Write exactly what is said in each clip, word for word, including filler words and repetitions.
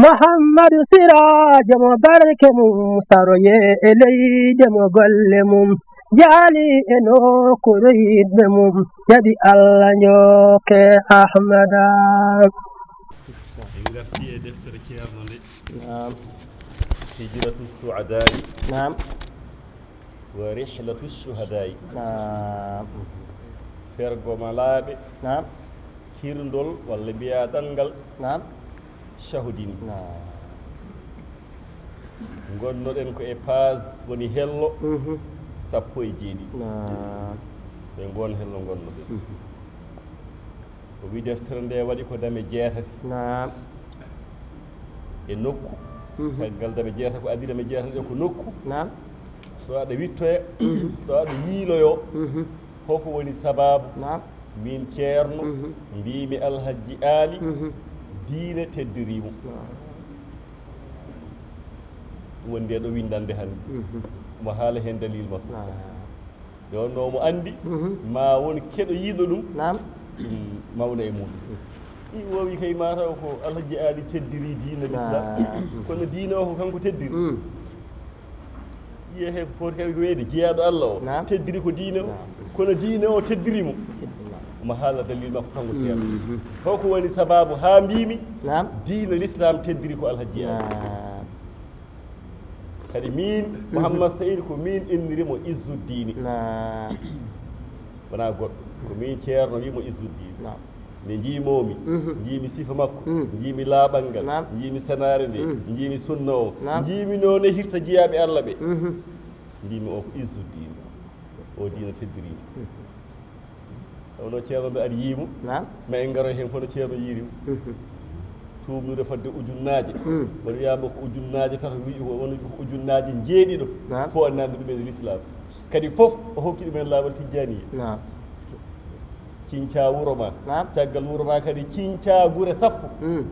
Muhammadu Siraajo mo barke mum, saroye e leyde mo golle mum, jaali e nokkuure yiɗɓe mum, jaɓi Allah njokke Ahmada. En ngarti e deftere Ceerno nde. Naam. Hijratu Su'adaa'i. Naam. Wa rihlatu shuhadaa'i. Naam. Fergo malaaɓe. Naam. Kirndol walla mbiyaa ɗanngal. Naam. Shahudin. Naam. Ngonnoɗen ko e paas woni hello. Mhm. Sappo e jeeɗiɗi. Naam. Ɓe ngoon hello ngonnoɗen. Mhm. O wi deftere nde waɗi ko dame jeetati. Naam. E nokku. Mhm. Caggal dame jeetati ko adii dame jeetati ɗe ko nokku. Naam. Ɗo aɗa wittoya, mhm, ɗo aɗa yiiloyo. Mhm. Hoko woni sababu? Naam. Min Ceerno, mhm, mbiimi Alhajji Aali, mhm, diine teddiriimo. Naam. Ɗum woni nde ɗo winndande hannde. Mhm. Mo haala heen dalil makko. Naam. Nde wonno omo anndi, mhm, ma won keɗo yiɗo ɗum, naam, ɗum mawna e mum. I wowi kay mataw ko Alhaji Aali teddiri diina l'islam. Naam. Kono diina o ko kanko teddiri. Mm. Yiye he foti kay ko weyde jeyaaɗo Allah o. Naam. Teddiri ko diina o. Naam. Kono diina o teddiri mo. Teddiri mo. Omo haala dalil makko kanko Ceerno. Mhm. Hoko woni sababu ha mbimi, naam, diina l'islam teddiri ko Alhaji Aali. Naam. Kadi min, mhm, Mouhammad Saïd, ko min inniri mo Izzuddiini. Naam. Wonaa goɗɗo. Ko min Ceerno wi mo Izzuddiini. Naam. Nde njiimoomi, mhm, njiimi sifa makko, mhm, njiimi laaɓal ngal, naam, njiimi senaare nde, mhm, njiimi sunna o, naam, njiimi noone hirta jiyaaɓe Allah ɓe. Mhm. Mbimi o ko Izzuddiini. O diina teddiriima. Mhm. Kono Ceerno nde ari yiimo. Naam. Ma en ngaro heen fof no Ceerno yiirimo. Mhm. Tuumnude fodde ujunnaaje. Mm. Won wiyaama ko ujunnaaje tato, wi-, won ko ujunnaaje njeeɗiɗo. Naam. Fof anndaande ɗumen e l'islam. Kadi fof o hokki ɗumen laawol tijjaaniya. Naam. Cincaa wuro ma. Naam. Caggal wuro ma kadi cincaa gure sappo. Mm.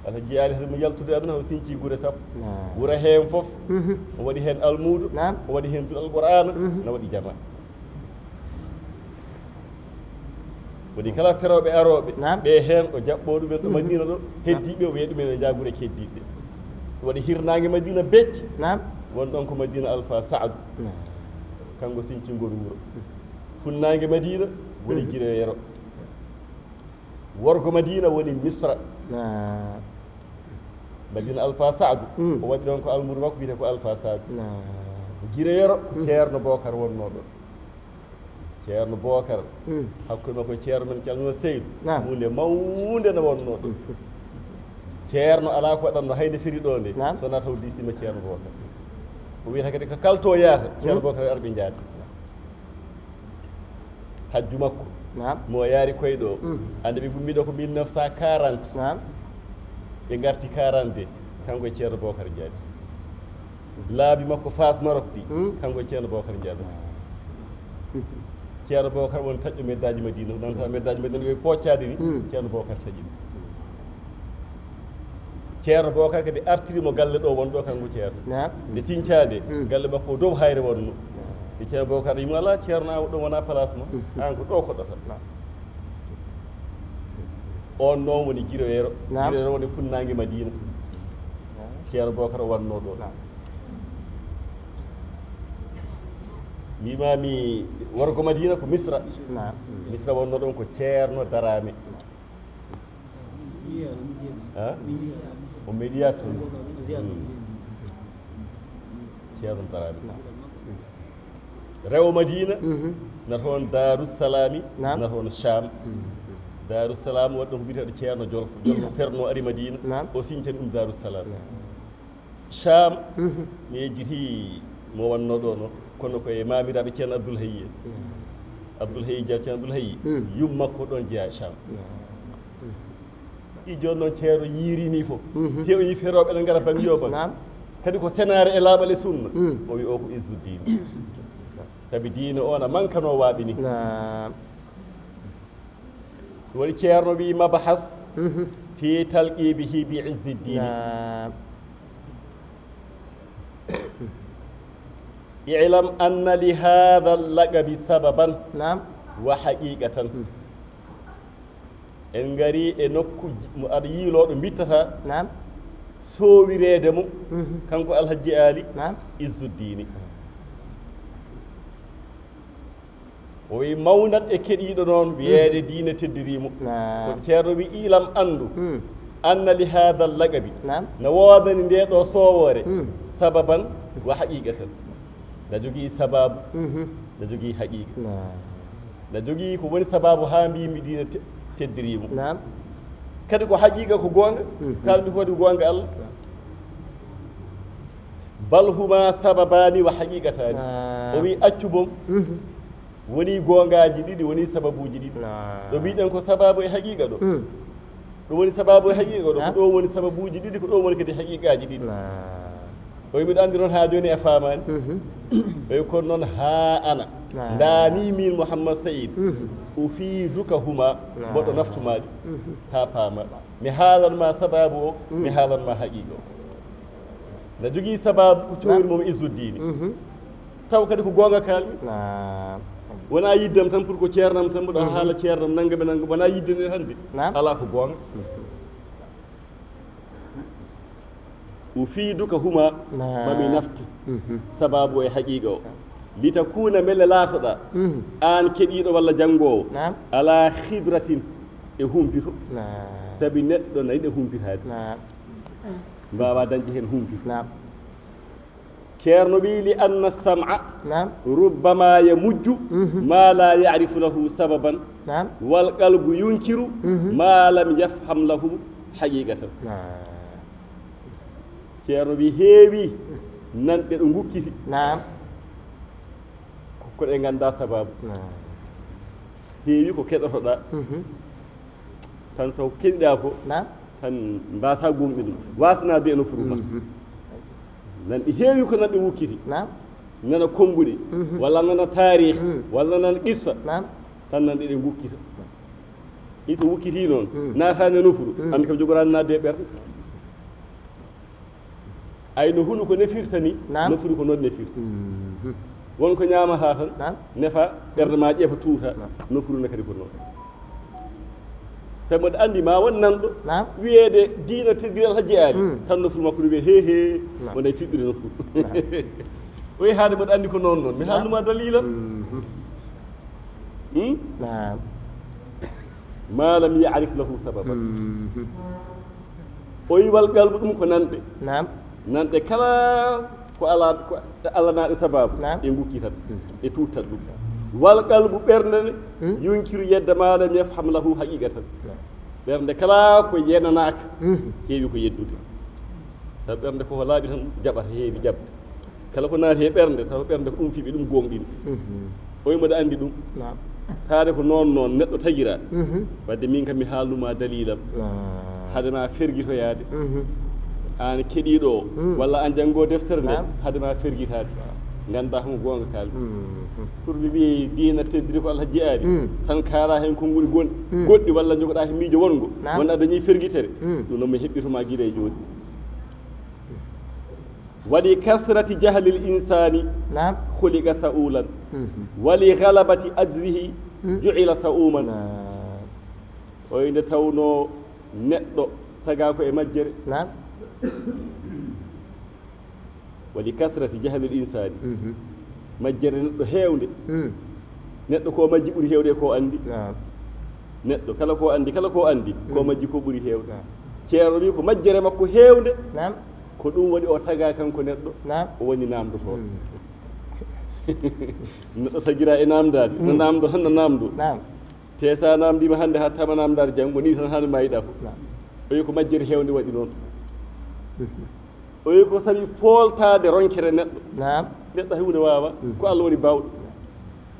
Alhaji Aali hade mo yaltude aduna, o sinci gure sappo. Naam. Wuro heen fof, mhm, o waɗi heen almuudo, naam, o waɗi heen duɗal Qur'aana, mhm, na waɗi jama. Waɗi kala ferooɓe arooɓe, naam, ɓe heen o jaɓɓoo ɗumen ɗo, mhm, Madina ɗo, naam, heddiiɓe o wiya ɗumen e njaagure keddiiɗe. Waɗi hirnaange Madina becce, naam, won ɗon ko Madina Alfa Saadu. Naam. Kanko sinci ngol wuro. Funnaange Madina woni, mhm, Giro Yero. Worgo Madina woni Misra. Naam. Madina Alfa Saadu. Mm. O waɗi ɗon ko almuudo makko wiyetee ko Alfa Saadu. Naam. Giro Yero ko, mm, Ceerno Bookar wonnoo ɗon. Ceerno Bookar. Mm. Hakkunde makko e Ceerno men calminoo Seydu. Naam. Huunde mawnde na wonnoo ɗon. Mm. Ceerno alaa ko waɗatnoo hay nde feri ɗo nde. Naam. So wonaa taw diisniima Ceerno Bookar. O wiyata kadi ko kalto yaata. Ceerno, mm, Bookar ari ɓe njaadi. Hajju makko. Naam. Mo yaari koyɗo o. Mm. Ande ɓe gummi ɗo ko mille neuf cent quarante. Naam. Ɓe ngarti quarante-deux. Kanko e Ceerno Bookar Jaabi. Laabi makko Faas Marok ɗi. Mm. Kanko e Ceerno Bookar Jaabi. Mm. Ceerno Bookar won taƴɗo meddaaji Madina. Nanta meddaaji Madina ɓe foccaade ni. Mm. Ceerno Bookar taƴi ɗum. Ceerno Bookar kadi artiri mo galle ɗo won ɗo, kanko Ceerno. Naam. Nde siñcaade, hmm, galle makko o dow hayre wonno. Naam. Nde Ceerno Bookar yimo, "Alaa, Ceerno, an ɗo wonaa place ma. Hmm. An ko ɗo koɗɗata." Naam. On noon woni Giro Yero. Naam. Giro Yero woni funnaange Madina. Naam. Ceerno Bookar o wannoo ɗo. Naam. Mbiimaami worgo Madina ko Misra. Naam. Misra wonnoo ɗon ko Ceerno Daraame. Ha? O médiateur. Hmm. Ceerno Daraame. Rewo Madina, mhm, na toon Daaru Salaami, naam, na toon Sham. Mhm. Daaru Salaam waɗi ɗon ko biyeteeɗo Ceerno Jolfo. Jolfo ferno ari Madina, naam, o siñcani ɗum Daaru Salaam. Naam. Sham, mhm, mi yejjiti mo wonno ɗo no, kono ko e maamiraaɓe Ceerno Abdul Hayyi en. Mm. Abdul Hayyi Dia, Ceerno Abdul Hayyi, mm, yumma ko ɗon jeyaa Sham. Mm. I jooni noon Ceerno yiiri ni fof. Mhm. Te o yi ferooɓe ene ngara bannge o bannge. Naam. Kadi ko senaare e laaɓal e sunna. Mm. O wi o ko Izzuddin. Sabi diine o na mankanoo waaɓi ni. Naam. Woni Ceerno wi mabhas, mhm, fi talqibihi bi izzi diini. Naam. I'lam anna li haadha laqabi sababan, naam, wa haqiqatan. Hmm. En ngari e nokku j-, mo aɗa yiilooɗo mbittata. Naam. Soowireede mo. Mhm. Kanko Alhaji Ali. Naam. Izzuddini. O wi mawnat e keɗiiɗo noon, wiyeede diine teddiriimo. Naam. Ko Ceerno wi ilam anndu. Hmm. Anna li haadal laqabi. Naam. No woodani nde ɗo soowoore. Hmm. Sababan wa haqiqatan. Na jogii sababu. Mhm. Na jogii haqiqa. Naam. Na jogii ko woni sababu haa mbiimi diine te-, teddiriimo. Naam. Kadi ko haqiqa, ko goonga. Mhm. Kaalmi ko waɗi ko goonga Allah. Naam. Bal huma sababani wa haqiqatani. Naam. O wi accu boom. Mhm. Woni goongaaji ɗiɗi, woni sababuuji ɗiɗi. Naam. Ɗo mbiɗen ko sababu e haqiqa ɗo. Mm. Ɗum woni sababu e haqiqa ɗo. Naam. Ko ɗo woni sababuuji ɗiɗi, ko ɗo woni kadi haqiqaaji ɗiɗi. Naam. O wi miɗo anndi noon haa jooni a faamaani. Mhm. O wi kono noon haa ana. Naam. Ndaani min Mouhammad Saïd. Mhm. Ufiiduka huma. Naam. Mboɗo naftumaali. Mhm. Haa paama. Mi haalan ma sababu o, mm, mi haalan ma haqiqa o. Na jogii sababu ko cowri mo Izzuddini. Mhm. Taw kadi ko goonga kaalmi. Naam. Wonaa yiddam tan pour ko ceernam tan, mboɗo haala ceernam nangam e nangam. Wonaa yidde nde tan de. Naam. Alaa ko goonga. Mhm. Ufiiduka huma, naam, mami naftu. Mhm. Sababu e haqiqa o. Litakuna mbele laatoɗaa. Mhm. Aan keɗiiɗo walla janngoowo. Naam. Ala khibratin e humpito. Naam. Sabi neɗɗo na yiɗa humpitaade. Naam. Mbaawa dañde heen humpito. Naam. Ceerno wi li anna sam'a. Naam. Rubbama yamujju, mhm, ma la ya'rifu lahu sababan. Naam. Wal qalbu yunkiru, mhm, ma lam yafham lahu haqiqatan. Naam. Ceerno wi heewi nanɗe ɗo ngukkiti. Naam. Ko, ko ɗe nganndaa sababu. Naam. Heewi ko keɗotoɗaa. Mhm. Tan taw keɗiɗaa ko. Naam. Tan mbaasa gomɗinde. Waasanaade e nofuru ma. Mhm. Nanɗe heewi ko nanɗe wukkiti. Naam. Nana konnguɗi. Mhm. Walla nana taarih. Mhm. Walla nana qissa. Naam. Tan nanɗe ɗe ngukkita. Ɗi so wukkiti noon. Mhm. Naataani e nofuru. Mhm. Anndi kam jogoraani naatde e ɓernde. Ay no hunuko nefirta ni, naam, nofuru ko noon nefirta. Mhm. Won ko ñaamata tan, naam, nefa, ɓernde ma ƴeefa tuuta, naam, nofuru ne kadi ko noon. Tawi mboɗo anndi ma won nanɗo, naam, wiyeede diina teddiri Alhaji Ali, mm, tan nofuru makko ne wiye he he, naam, wonay fiɓɓire nofuru. Naam. O yehi haade mboɗo anndi ko noon noon, mi, naam, haalnuma dalilam. Mhm. Hmm? Naam. Ma lam ya'rif lahu sababa. Mhm. O wi wal qalbu ɗum ko nanɗe. Naam. Nanɗe kala ko ala, ko alanaaɗe sababu. Naam. Ɗe ngukkitat. Mhm. Ɗe tuttat ɗum. Wal qalbu ɓernde ne, hmm, yunkiru yedda ma lam yafham lahu haqiqatan. Naam. Ɓernde kala ko yenanaaka, mhm, heewi ko yeddude. Taw ɓernde ko laaɓi tan jaɓata, heewi jaɓde. Kala ko naati e ɓernde, taw ɓernde ko ɗum fiɓi, ɗum gooŋɗini. Mhm. Oy mboɗo anndi ɗum. Naam. Taade ko noon noon neɗɗo tagira. Mhm. Wadde min kam mi haalnuma dalilam. Naam. Hade ma fergitoyaade. Mhm. Aan keɗiiɗo o, mm, walla aan janngo deftere nde, naam, hade ma fergitaade. Naam. Ngannda homo goonga kaali. Mhm. Pour ɓe mbiyi diina teddiri ko Alhaji Ali. Mm. Tan kaala heen konguɗi gon-, mm, goɗɗi walla jogoɗa heen miijo wonngo. Naam. Wonde a dañi fergitere. Mm. Ɗum noon mi heɓɓitoma gila e jooni. Wali kasrati jahlil insani, naam, khuliqa sa'ulan. Mhm. Wali ghalabati ajzihi, mm, ju'ila sa'uman. Naam. O wi nde tawno neɗɗo taga ko e majjere. Naam. Wali kasrati jahlil insani. Mhm. Majjere neɗɗo heewnde. Mm. Neɗɗo ko majji ɓuri heewde ko anndi. Naam. Neɗɗo kala ko anndi, kala ko anndi, ko, mm, majji ko ɓuri heewde. Naam. Ceerno wi ko majjere makko heewnde. Naam. Ko ɗum waɗi o taga kanko neɗɗo. Naam. O woni naamdotooɗo. Mm. Neɗɗo tagira e naamdaade. No, mm, naamdo tan no naamdo. Naam. Te sa naamdiima hannde haa tama naamdaade janngo, ni tan hannde ma yiɗa fof. Naam. O wi ko majjere heewnde waɗi noon. Mhm. O wi ko sabi fooltaade ronkere neɗɗo. Naam. Neɗɗo hay huunde waawa, mm, ko Allah woni baawɗo.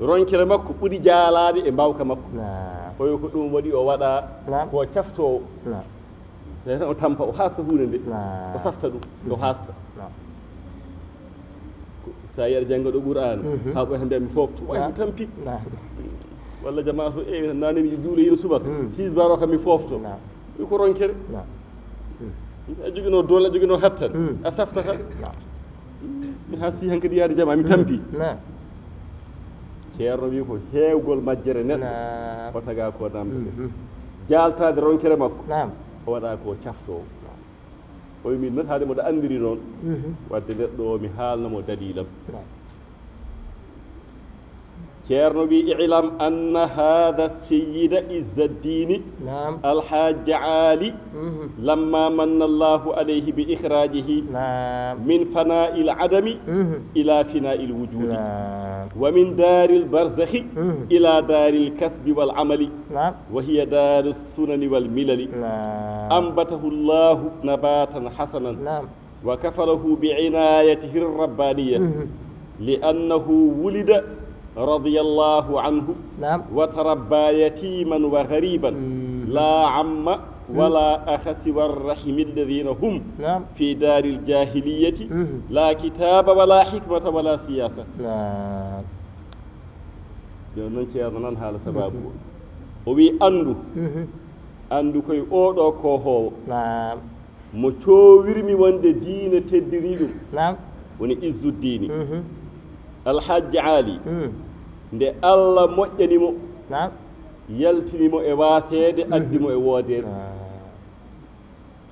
Ronkere makko ɓuri jaalaade e mbaawka makko. Naam. O wi ko ɗum waɗi o waɗa, naam, ko caftoowo. Naam. Tawi tan o tampa, o haasta huunde nde. Naam. O safta ɗum, o, mhm, haasta. Naam. Ko, so a yiɗa jannga ɗo Qur'aana, mhm, haa ɓooyata mbiya mi foofto. Way, naam, mi tampi. Naam. Walla jamaa to, e, nane mi juula hino subaka. Mm. Tisbaar o kam mi foofto. Naam. Ɗum ko ronkere. Naam. Mm. A joginoo doole, a joginoo hattan. Mm. A saftata. Naam. Mi haasti hankadi yaade jamaa, mi, mm, tampi. Naam. Ceerno wi ko heewgol majjere neɗɗo. Naam. O taga ko namdete. Mhm. jaaltaade ronkere makko. Naam. O waɗa ko caftoowo. O wi min noon, haade mboɗo anndiri noon. Mhm. Wadde neɗɗo o, mi haalna mo dalilam. Naam. Ceerno wi, "I'lam anna haadha sayyida Izzaddini, naam, Alhajja Ali, mhm, lamma manna Allahu alayhi bi ikhrajihi, naam, min fana'il adami, mhm, ila fina'il wujudi, naam, wa min daril barzakhi, mhm, ila daril kasbi wal amali, naam, wa hiya darus sunani wal milali, naam, anbatahu Allahu nabatan hasanan." Naam. وكفله بعنايته الربانية، مهم. لأنه ولد رضي الله عنه، نعم، وتربى يتيما وغريبا، مهم، لا عم، مهم، ولا أخ سوى الرحم الذين هم، نعم، في دار الجاهلية، مهم، لا كتاب ولا حكمة ولا سياسة. نعم. Jooni noon Ceerno nan haala sababu o. Mhm. O wi, "Anndu, mhm, anndu koye oo ɗoo koohoowo." Naam. Mo coowirmi wonde diine teddiri ɗum, naam, woni Izzuddini, mhm, Alhajji Ali, mm, nde Allah moƴƴani mo, naam, yaltini mo e waaseede, mhm, addi mo e woodeede. Naam.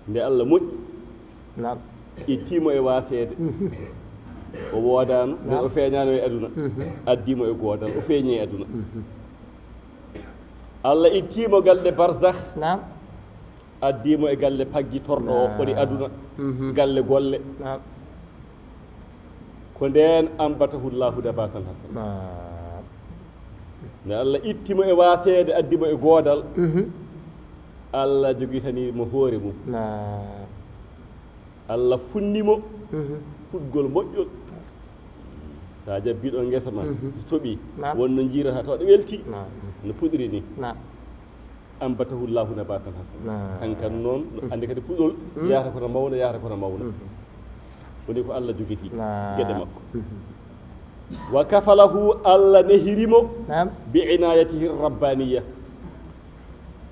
Nde Allah moƴƴi, naam, itti mo e waaseede, mhm, o woodaano, naam, o feeñaano e aduna, mhm, addi mo e goodal, o feeñi e aduna. Mhm. Allah itti mo galle barzakh, naam, addi mo e galle paggitorɗo o, naam, woni aduna, mhm, galle golle. Naam. Ko ndeen anbatahu Allahu nabatan hasana. Naam. Nde Allah itti mo e waaseede, addi mo e goodal, mhm, Allah jogitani mo hoore mum. Naam. Allah funni mo, mhm, puɗgol moƴƴol. So a jabbii ɗo ngesa ma, mhm, so toɓii, naam, won no njiirata tawa ɗo welti, naam, no fuɗiri ni. Naam. Anbatahu Allahu nabatan hasana. Naam. Kankan noon, no, mhm, anndi kadi puɗol, mhm, yahata kono mawna, yahata kono mawna. Mhm. Woni ko Allah jogiti, naam, geɗe makko. Mhm. Wa kafalahu, Allah nehiri mo, naam, bi inayatihi rabbaniya.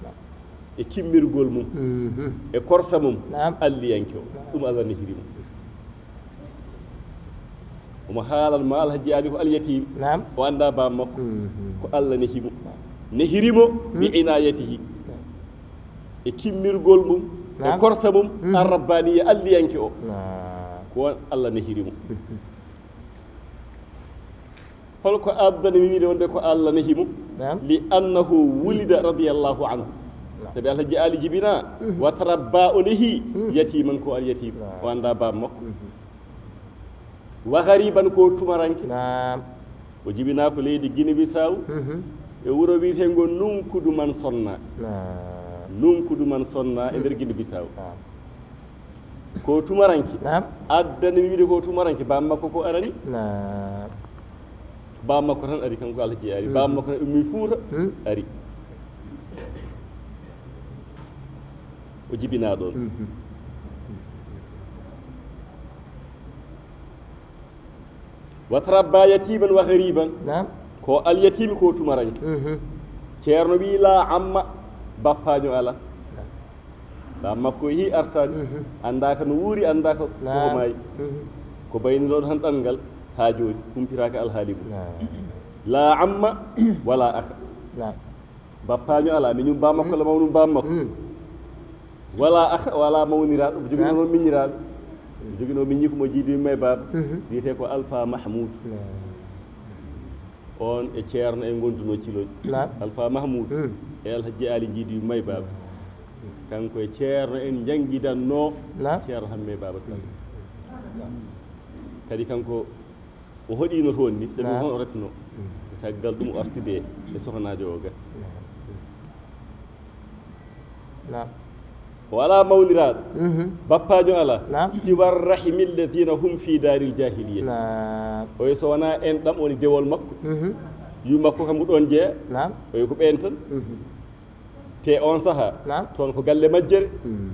Naam. E kimmirgol mum, mhm, e korsa mum, naam, alliyanke o. Naam. Ɗum Allah nehiri mo. Omo haalan ma Alhaji Ali ko alyatim. Naam. O annda baaba makko. Mhm. Ko Allah nehi mo. Naam. Nehiri mo bi, mhm, inayatihi. Naam. E kimmirgol mum, e, naam, korsa mum, mhm, arrabbaniya, alliyanke o. Naam. Ko on Allah nehiri mo. Mhm. Holko addani mi wiide wonde ko Allah nehi mo? Naam. Li annahu wulida radiyallahu anhu. Naam. Sabi Alhaji Ali jibina, mhm, wa tarabba, o nehi, mhm, yatiman, ko alyatim. Naam. O annda baaba makko. Mhm. Wa ghariban, ko tumaranke. Naam. O jibina ko leydi Guinée Bissau. Mhm. E wuro wiyetengo Nunkudu Mansonna. Naam. Nunkudu Mansonna e nder, mhm, Guinée Bissau. Naam. Ko tumaranke. Naam. Addani mi wiide ko tumaranke, baaba makko ko arani. Naam. Baaba makko tan ari, kanko Alhaji Ali. Mhm. Baaba makko tan ummi Fuuta, hmm, ari. O jibina ɗon. Mhm. Wa tarabba yatiman wa ghariban. Naam. Ko alyatimi, ko tumaranke. Mhm. Ceerno wi la amma, bappaño ala. Naam. Baaba makko yehi artaani. Mhm. Anndaaka no wuuri, anndaaka ko, naam, maayi. Mhm. Ko baynirooɗo tan ɗanngal haa jooni, humpitaaka alhaali mum. Naam. La amma wala akha. Naam. Bappaño ala, miñum baaba makko, mm, la mawnum baaba makko. Mm. Wala akha, wala mawniraaɗo, joginoo, naam, noon miñiraaɓe. Joginoo miñi ko mo jiidi yumma e baaba. Mhm. Wiyetee ko Alpha Mahmoud. Naam. On e Ceerno en ngonduno Ciloñ. Naam. Alpha Mahmoud, hmm, e Alhaji Ali Jiidi May Baaba. Kanko e Ceerno en njanngidanno, naam, Ceerno Hamme Baaba Tall. Naam. Kadi kanko o hoɗiino toon ni, sabi, naam, ko toon o resno. Hmm. Caggal ɗum o artude e sohnaajo o ga. Naam. Naam. O alaa mawniraaɗo. Mhm. Bappaajo alaa. Naam. Siwa rahimi alladhina hum fi daaril jahiliya. Naam. O wi so wonaa enɗam woni dewol makko. Mhm. Yu makko kam ko ɗoon jeyaa. Naam. O wi ko ɓeen tan. Mhm. Te oon sahaa, naam, toon ko galle majjere. Mhm.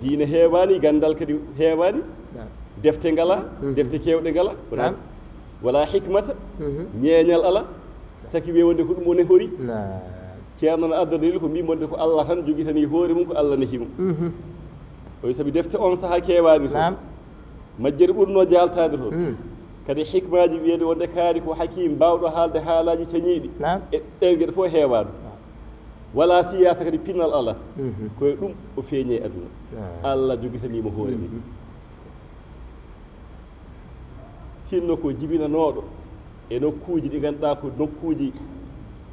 Diine heewaani, ganndal kadi heewaani. Naam. Defte ngalaa, mhm, defte keewɗe ngalaa. Wonaa, naam, wala hikmata, mhm, ñeeñal alaa. Saki wiye wonde ko ɗum o nehori. Naam. Ceerno no adda dalil ko mbii wonde ko Allah tan jogitanii hoore mum, ko Allah nehi mo. Mhm. O wi sabi defte oon sahaa keewaani toon. Naam. Majjere ɓurnoo jaaltaade toon. Mm. Kadi hikmaaji wiyeede wonde kaari ko hakiim baawɗo haalde haalaaji cañiiɗi. Naam. E ɗeen geɗe fof heewaano. Naam. Wala siyaasa kadi, pinal alaa. Ko e ɗum o feeñi e aduna. Allah jogitanii mo hoore mum. Sinno ko jibinanooɗo e nokkuuji ɗi ngannduɗaa ko nokkuuji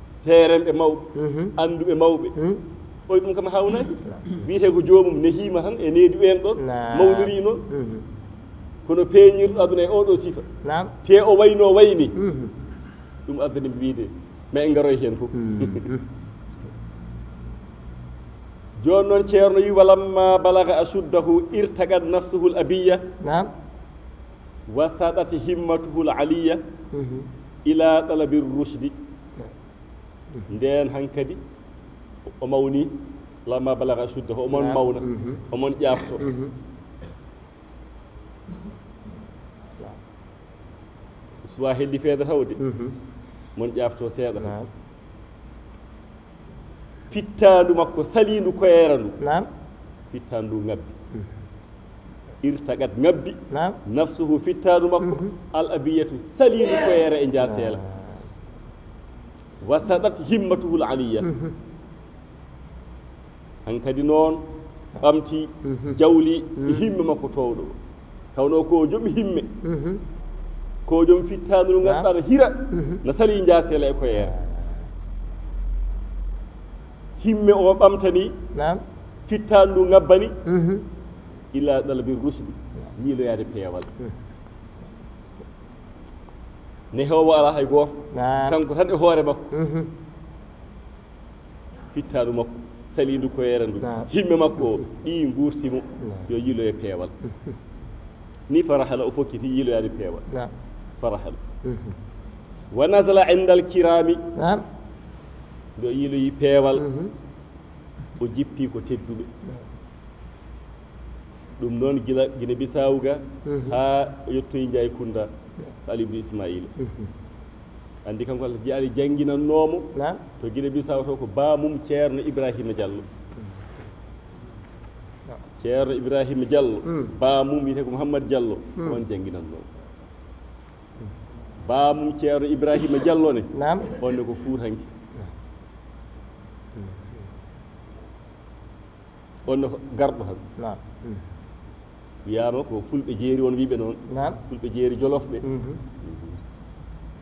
seerenɓe mawɓe, annduɓe mawɓe, oy, ɗum kam hawnaaki. Wiyetee ko joomum nehiima tan e needi ɓeen ɗoon, mawniri noon. Kono peeñirɗo aduna e oɗo sifa, te o wayno wayni, ɗum addani mi wiyde, ma en ngaroy heen fof. Jooni noon, Ceerno wi, "Walamma balaga ashuddahu irtaqat nafsuhu al-abiyya, naam, wa sadat himmatuhu al-aliyya ila talabi rushdi." Ndeen hankadi o mawni, "lamma balaga ashuddahu", omon mawna, omon ƴaafto. Suwa helli feeda tawde, mon ƴaafto seeɗa tan. Fittaandu makko saliindu koyeera ndu. Naam. Fittaandu ndu ngabbi. Irtaqat, ngabbi. Naam. Nafsuhu, fittaandu makko. Al abiyatu, saliindu koyeera e njaaseela. Naam. Wa sadat himmatuhu al aliyya. Hankadi noon ɓamti jawli e himme makko toowɗo. Tawno ko joom himme. Ko joom fittaandu ndu ngannduɗaa no hira, na salii njaaseela e koyeera. Himme o ɓamtani, naam, fittaandu ndu ngabbani, ila talabi rushdi, yiiloyaade peewal. Nehoowo alaa hay gooto, naam, kanko tan e hoore makko. Fittaandu makko, saliindu koyeera ndu, naam, himme makko o, ɗi nguurti mo, naam, yo yiilo e peewal. Ni farahala o fokkiti yiiloyaade peewal. Naam. Farahala. Wa nazala indal kirami. Naam. Nde o yiiloyi peewal, o jippi ko tedduɓe. Naam. Ɗum noon gila Gine Bisaawu ga, haa o yettoyi Njaay Kunda, to Ali ibn Ismaila. Anndi kanko Alhaji Ali jannginannoomo, naam, to Gine Bisaawu to ko baamum Ceerno Ibrahima Diallo. Naam. Ceerno Ibrahima Diallo, baamum wiyetee ko Mouhammad Diallo, ko oon jannginannoomo. Baamum Ceerno Ibrahima Diallo ne, naam, oon ne ko Fuutanke. On no garɗo tan. Naam. Wiyaama ko fulɓe jeeri on wiiɓe noon. Naam. Fulɓe jeeri Jolof ɓe.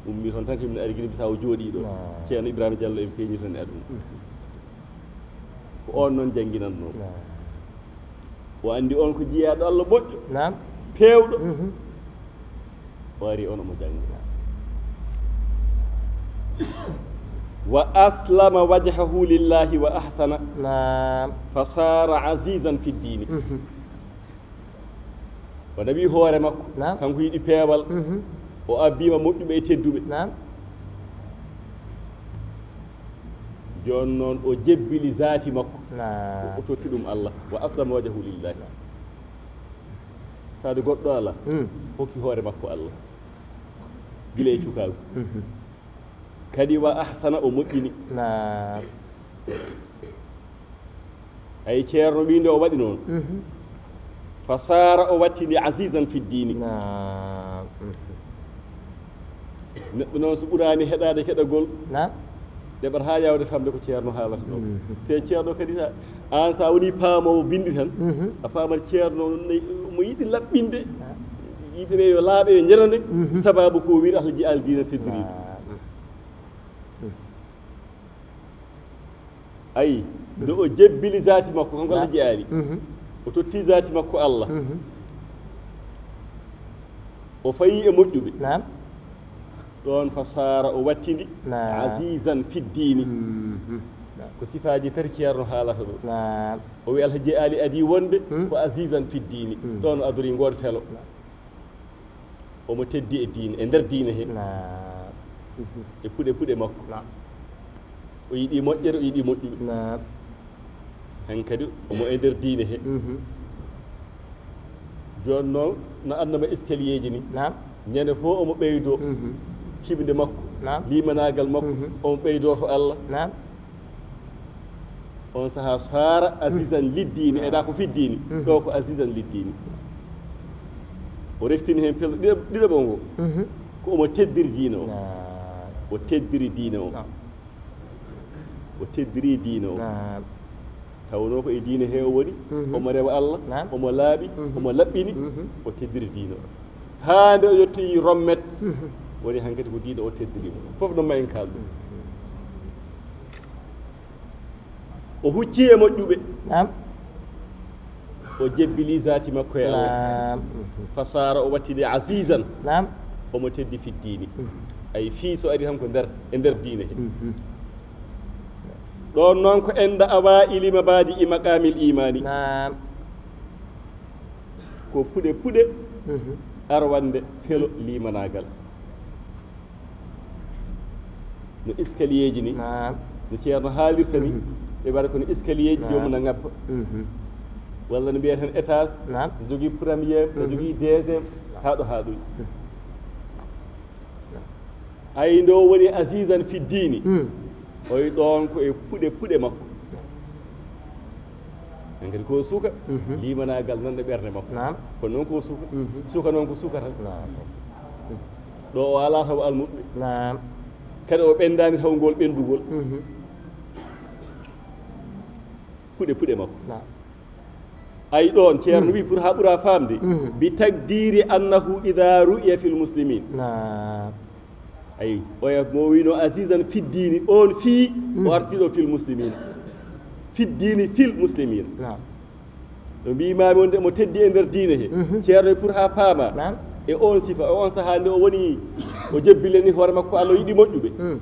Ummi toon tan, ko min ari Gine Bisaawo jooɗii ɗo. Naam. Ceerno Ibrahima Diallo en peeñi toon e aduna. Ko oon noon jannginannoo. Naam. O anndi on ko jiyaaɗo Allah moƴƴo. Naam. Peewɗo. O ari on omo jannga. Wa aslama wajhahu lillahi wa ahsana. Naam. Fa sara azizan fi ddini. O nawi hoore makko. Naam. Kanko yiɗi peewal. O abbiima moƴƴuɓe e tedduɓe. Naam. Jooni noon o jebbili zaati makko. Naam. O totti ɗum Allah. Wa aslama wajhahu lillahi. Taade goɗɗo alaa. Hokki hoore makko Allah. Gila e cukaagu. Kadi wa ahsana, o moƴƴini. Naam. Ay, Ceerno wi nde o waɗi noon. Fa saara, o wattini azizan fi ddini. Naam. Neɗɗo noon so ɓuraani heɗaade keɗagol, naam, ɗeɓat haa yaawde famde ko Ceerno haalata ɗo. Te Ceerno kadi sa, aan sa woni paamoowo binndi tan, a faamat Ceerno ne, mo yiɗi laɓɓinde. Naam. Yimɓe ɓe yo laaɓe, yo njanane. Sababu ko wiir Alhaji Ali diina teddiri. Naam. Ayi, nde o jebbili zaati makko, kanko Alhaji Ali. O totti zaati makko Allah. O fayi e moƴƴuɓe. Naam. Ɗoon fa saara, o wattindi. Naam. Azizan fi ddini. Naam. Ko sifaaji tati Ceerno haalata ɗo. Naam. O wi Alhaji Ali adii wonde ko azizan fi ddini. Ɗoon o adori ngoon felo. Naam. Omo teddi e diine, e nder diine he. Naam. E puɗe puɗe makko. Naam. O yiɗi moƴƴere, o yiɗi moƴƴuɓe. Naam. Hankadi omo e nder diine he. Jooni noon no annama escalier ji ni. Naam. Ñande fof omo ɓeydo fiɓnde makko, naam, limanaagal makko, omo ɓeydo to Allah. Naam. On sahaa saara azizan liddiini, eɗa ko fiddiini. Ɗo ko azizan liddiini. O reftini heen fewndo ɗiɗo-, ɗiɗaɓo ngo. Ko omo teddiri diine o. Naam. O teddiri diine o. Naam. O teddiri diine o. Tawnoo ko e diine he o woni. Omo rewa Allah. Omo laaɓi. Omo laɓɓini. O teddiri diine o haa nde o yettoyi rommet. Woni hankadi ko diine o teddiri mo. Fof no ma en kaal ɗum. O hucci e moƴƴuɓe. O jebbili zaati makko e Allah. Fasara o wattini azizan. Omo teddi fi diini. Ay fii so ari tan ko nder, e nder diine he. Ɗoon noon ko enda awaili mabadi i maqamil imani. Ko puɗe puɗe arwande felo limanaagal. No escalier ji ni. No ceerno haalirta ni. Ɓe mbaɗa kono escalier ji, joomum na ngabba. Walla no mbiyaten étage. No jogii premier, no jogii deuxième, haa ɗo haa ɗoy. Ay ndo woni azizan fi diini. Oy ɗoon ko e puɗe puɗe makko. En kadi ko suka. Limanaagal nan e ɓernde makko. Kono noon ko suka. Suka noon ko suka tan. Ɗo o alaa taw almuɓɓe. Kadi o ɓendaani taw ngol ɓendugol. Puɗe puɗe makko. Ay ɗoon ceerno wi pour haa ɓura faamde. Bi taqdiri annahu ida ru'iya fil muslimin. Ay oya mo wino azizan fi diini, on fii o artiɗo fil muslimina. Fi diini fil muslimina. Ɗo mbimami wonde mo teddi e nder diine he. Ceerno e pour haa paama. E on sifa, e on sahaa nde o woni, o jebbile ni hoore makko Allah, yiɗi moƴƴuɓe.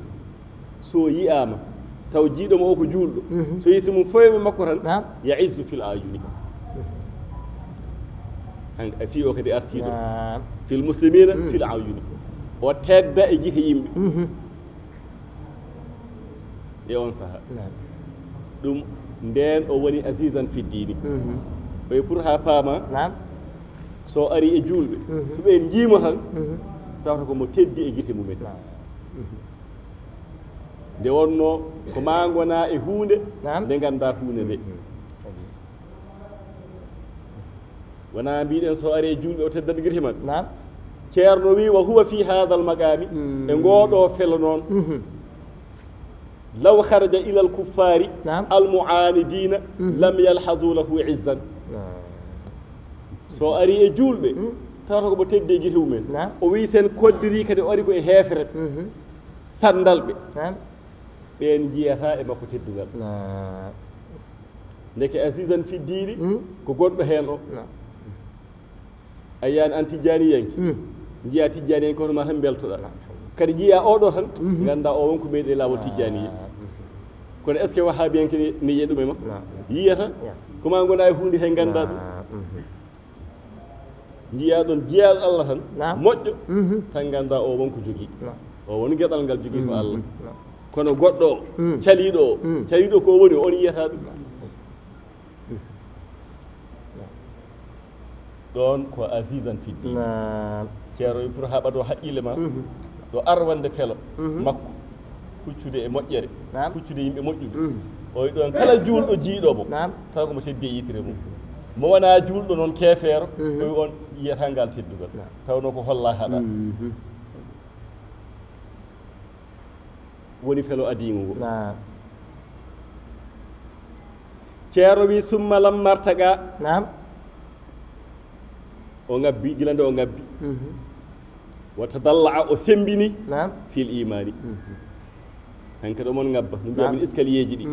So yi'aama taw jiiɗo mo o ko juulɗo. So yiti mum foyɓe makko tan. Ya izzu fil ayuni. Fii o kadi artiiɗo fil muslimina fil ayuni. O tedda e gite yimɓe. E on saha ɗum, ndeen o woni azizan fi diini. Oye pour haa paama. So ari e juulɓe, so ɓeen njiimo tan, tawata ko mo teddi e gite mumen. Nde wonno ko ma ngona e huunde nde ngannda huunde nde. Wona mbiɗen so ari e juulɓe o teddat gite man. Ceerno wi wa huwa fi hadha al maqami, e ngoɗo felo noon. Law kharaja ila al kuffari al muanidina lam yalhazu lahu izzan. So ari e juulɓe tawata ko mo teddi e gite mumen. O wi sen koddiri kadi o ari ko e heefere. Sanndalɓe ɓeen njiyata e makko teddungal. Ndeke azizan fi diini ko gonɗo heen o. A yiyani an tijjaniyanke, njiya tijjaniyanke hono ma tan mbeltoɗa. Kadi njiya oɗo tan, ngannda o wonko meeɗi e laawol tijjaniya. Kono est ce que wahabiyanke ne yiya ɗum e makko? Yiyata. Ko ma ngona e huunde hay ngannda ɗum. Njiya ɗon jiyaaɗo Allah tan moƴƴo, tan ngannda o won ko jogii. O won geɗal ngal jogii to Allah. Kono goɗɗo o, caliiɗo o, caliiɗo ko woni, on yiyata ɗum. Ɗoon ko azizan fi diin. Ceerno wi pour haɓato haqqille ma. Ɗo arwande felo makko, huccude e moƴƴere, huccude yimɓe moƴƴuɓe. O wi ɗoon kala juulɗo jiiɗo mo, taw ko mo teddi e yitere mum. Mo wona juulɗo noon keefeero, o wi on yiyata ngal teddungal. Tawnoo ko holla haɗa. Woni felo adiigo ngo. Ceerno wi summa lam martaga. O ngabbi, gila nde o ngabbi. Wa tadalla'a, o semmbini. Fil imaani. Hankadi omon ngabba, no mbiya min escalier ji ɗi.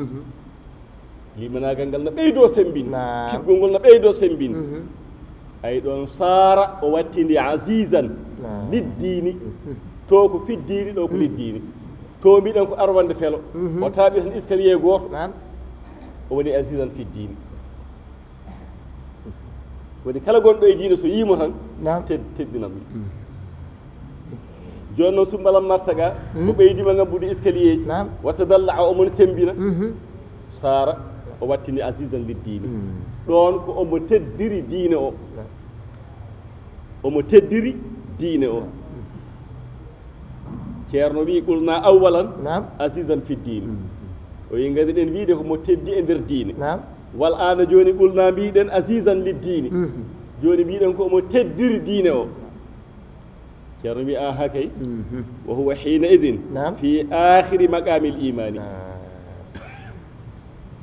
Limanaagal ngal no ɓeydo semmbini. Kiɓgol ngol no ɓeydo semmbini. Ay ɗoon saara o wattindi azizan liddiini. To ko fiddiini, ɗo ko liddiini. To mbiɗen ko arwande felo. O taaɓi tan escalier gooto. O woni azizan fiddiini. Woni kala gonɗo e diine so yiimo tan, ted-, teddinan mo. Jooni noon summa lam martaga, o ɓeydima ngabbude escalier ji. Wa tadalla'a, omon semmbina. Saara, o wattini azizan liddiini. Ɗoon ko omo teddiri diine o. Omo teddiri diine o. Ceerno wi qulna awwalan azizan fi diini. O wi ngadiɗen wiide ko mo teddi e nder diine. Wal aana jooni qulna mbiɗen azizan liddiini. Jooni mbiɗen ko omo teddiri diine o. Ceerno wi aha kay. Wa huwa hiina idin fi akhiri maqamil imani.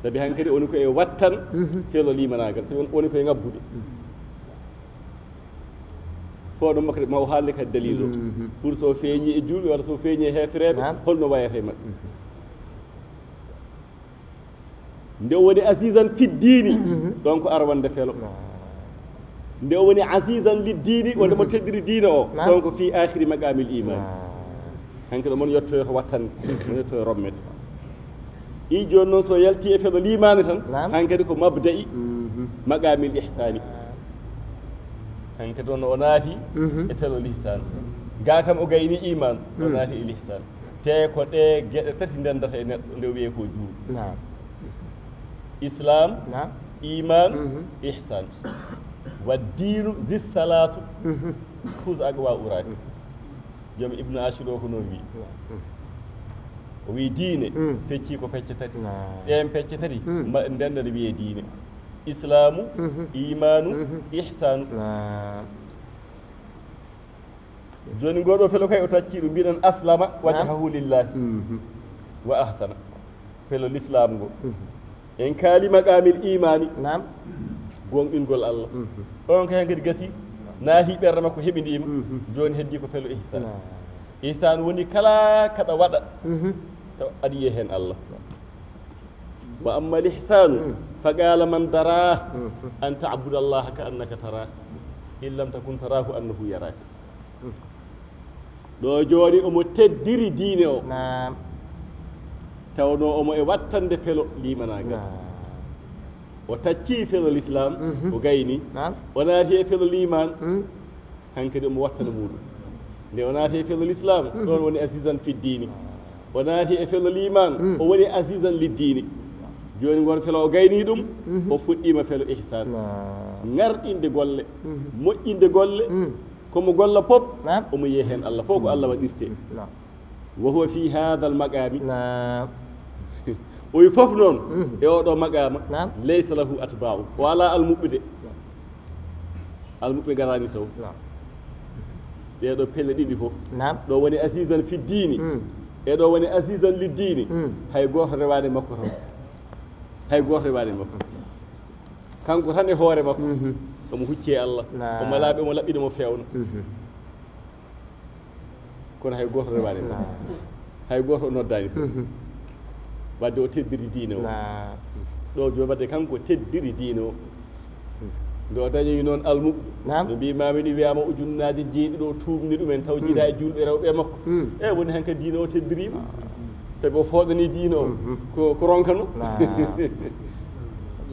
Sabi hankadi woni ko e wattan felo limanaagal, sabi woni ko e ŋabbude. Fo ɗum makko ma o haalde kadi dalil o. Pour so feeñi e julɓe walla so feeñi e heefereɓe, holno wayata e maɓɓe? Nde o woni azizan fi diini, ɗon ko arwande felo. Nde o woni azizan li diini, wonde mo teddiri diina o, ɗon ko fi akhiri maqamil iman. Hanke ɗo mon yettoyo to wattande, mon yettoyo rommede. I jooni noon so yalti e felo limaani tan, hankadi ko mabda'i maqamil ihsani. Hankadi on o naati e felo lihsan. Ga kam o gayni iman, o naati e lihsan. Te ko ɗe geɗe tati ndendata e neɗɗo nde o wiyee ko juul. Islam, iman, ihsan. Wa diinu zi salatu. Khuz aqwa uraki. Joom Ibnu Ashur o ko noon wi. O wi diine fecci ko pecce tati. Ɗeen pecce tati ma ndenda nde wiyee diine. Islamu, imanu, ihsanu. Jooni ngoɗo felo kay o tacci ɗum mbiɗen aslama wajhahu lillahi wa ahsana. Felo l'islam ngo. En kaali maqamil imani. Naam. Gonɗingol Allah. On kay hankadi gasi. Naati ɓernde makko heɓindiima. Jooni heddi ko felo ihsan. Ihsan woni kala kaɗa waɗa. Taw aɗa yiya heen Allah. Wa amma al ihsanu fa qala man dara an ta'buda Allah ka annaka tara in lam takun tarahu annahu yaraka. Ɗo jooni omo teddiri diine o. Naam. Tawno omo e wattande felo limanaagal. Naam. O tacci felo l'islam, o gayni. Naam. O naati e felo liman. Hankadi omo wattana muɗum. Nde o naati e felo l'islam, ɗon woni azizan fi diini. O naati e felo liman, o woni azizan li diini. Jooni ngon felo o gayni ɗum, o fuɗɗiima felo ihsan. Naam. Ŋarɗinde golle, moƴƴinde golle, komo golla pop, omo yiya heen Allah. Fof ko Allah waɗirte. Naam. Wa huwa fi hadha al maqami. Naam. O wi fof noon e oɗo maqama, laysa lahu atba'u. O ala almuɓɓe de. Almuɓɓe garani sow. Naam. Ɗeɗo pelle ɗiɗi fof. Naam. Ɗo woni azizan fi diini. E ɗo woni azizan li diini. Hay goto rewani makko tan. Hay goto rewani makko. Kanko tan e hoore makko. Omo hucci e Allah. Naam. Omo laaɓi, omo laɓɓiɗi, omo fewna. Kono hay goto rewani. Naam. Hay goto o noddani. Wadde o teddiri diine o. Naam. Ɗo jooni wadde kanko teddiri diine o. Nde o dañoyi noon almuɓɓe. Naam. No mbimami ni wiyama ujunnaaji jeeɗiɗo o tuubni ɗumen taw jiiɗa e julɓe rewɓe e makko. E woni hankadi diine o teddiriima. Sabi o fooɗani diine o. Ko, ko ronkano. Naam.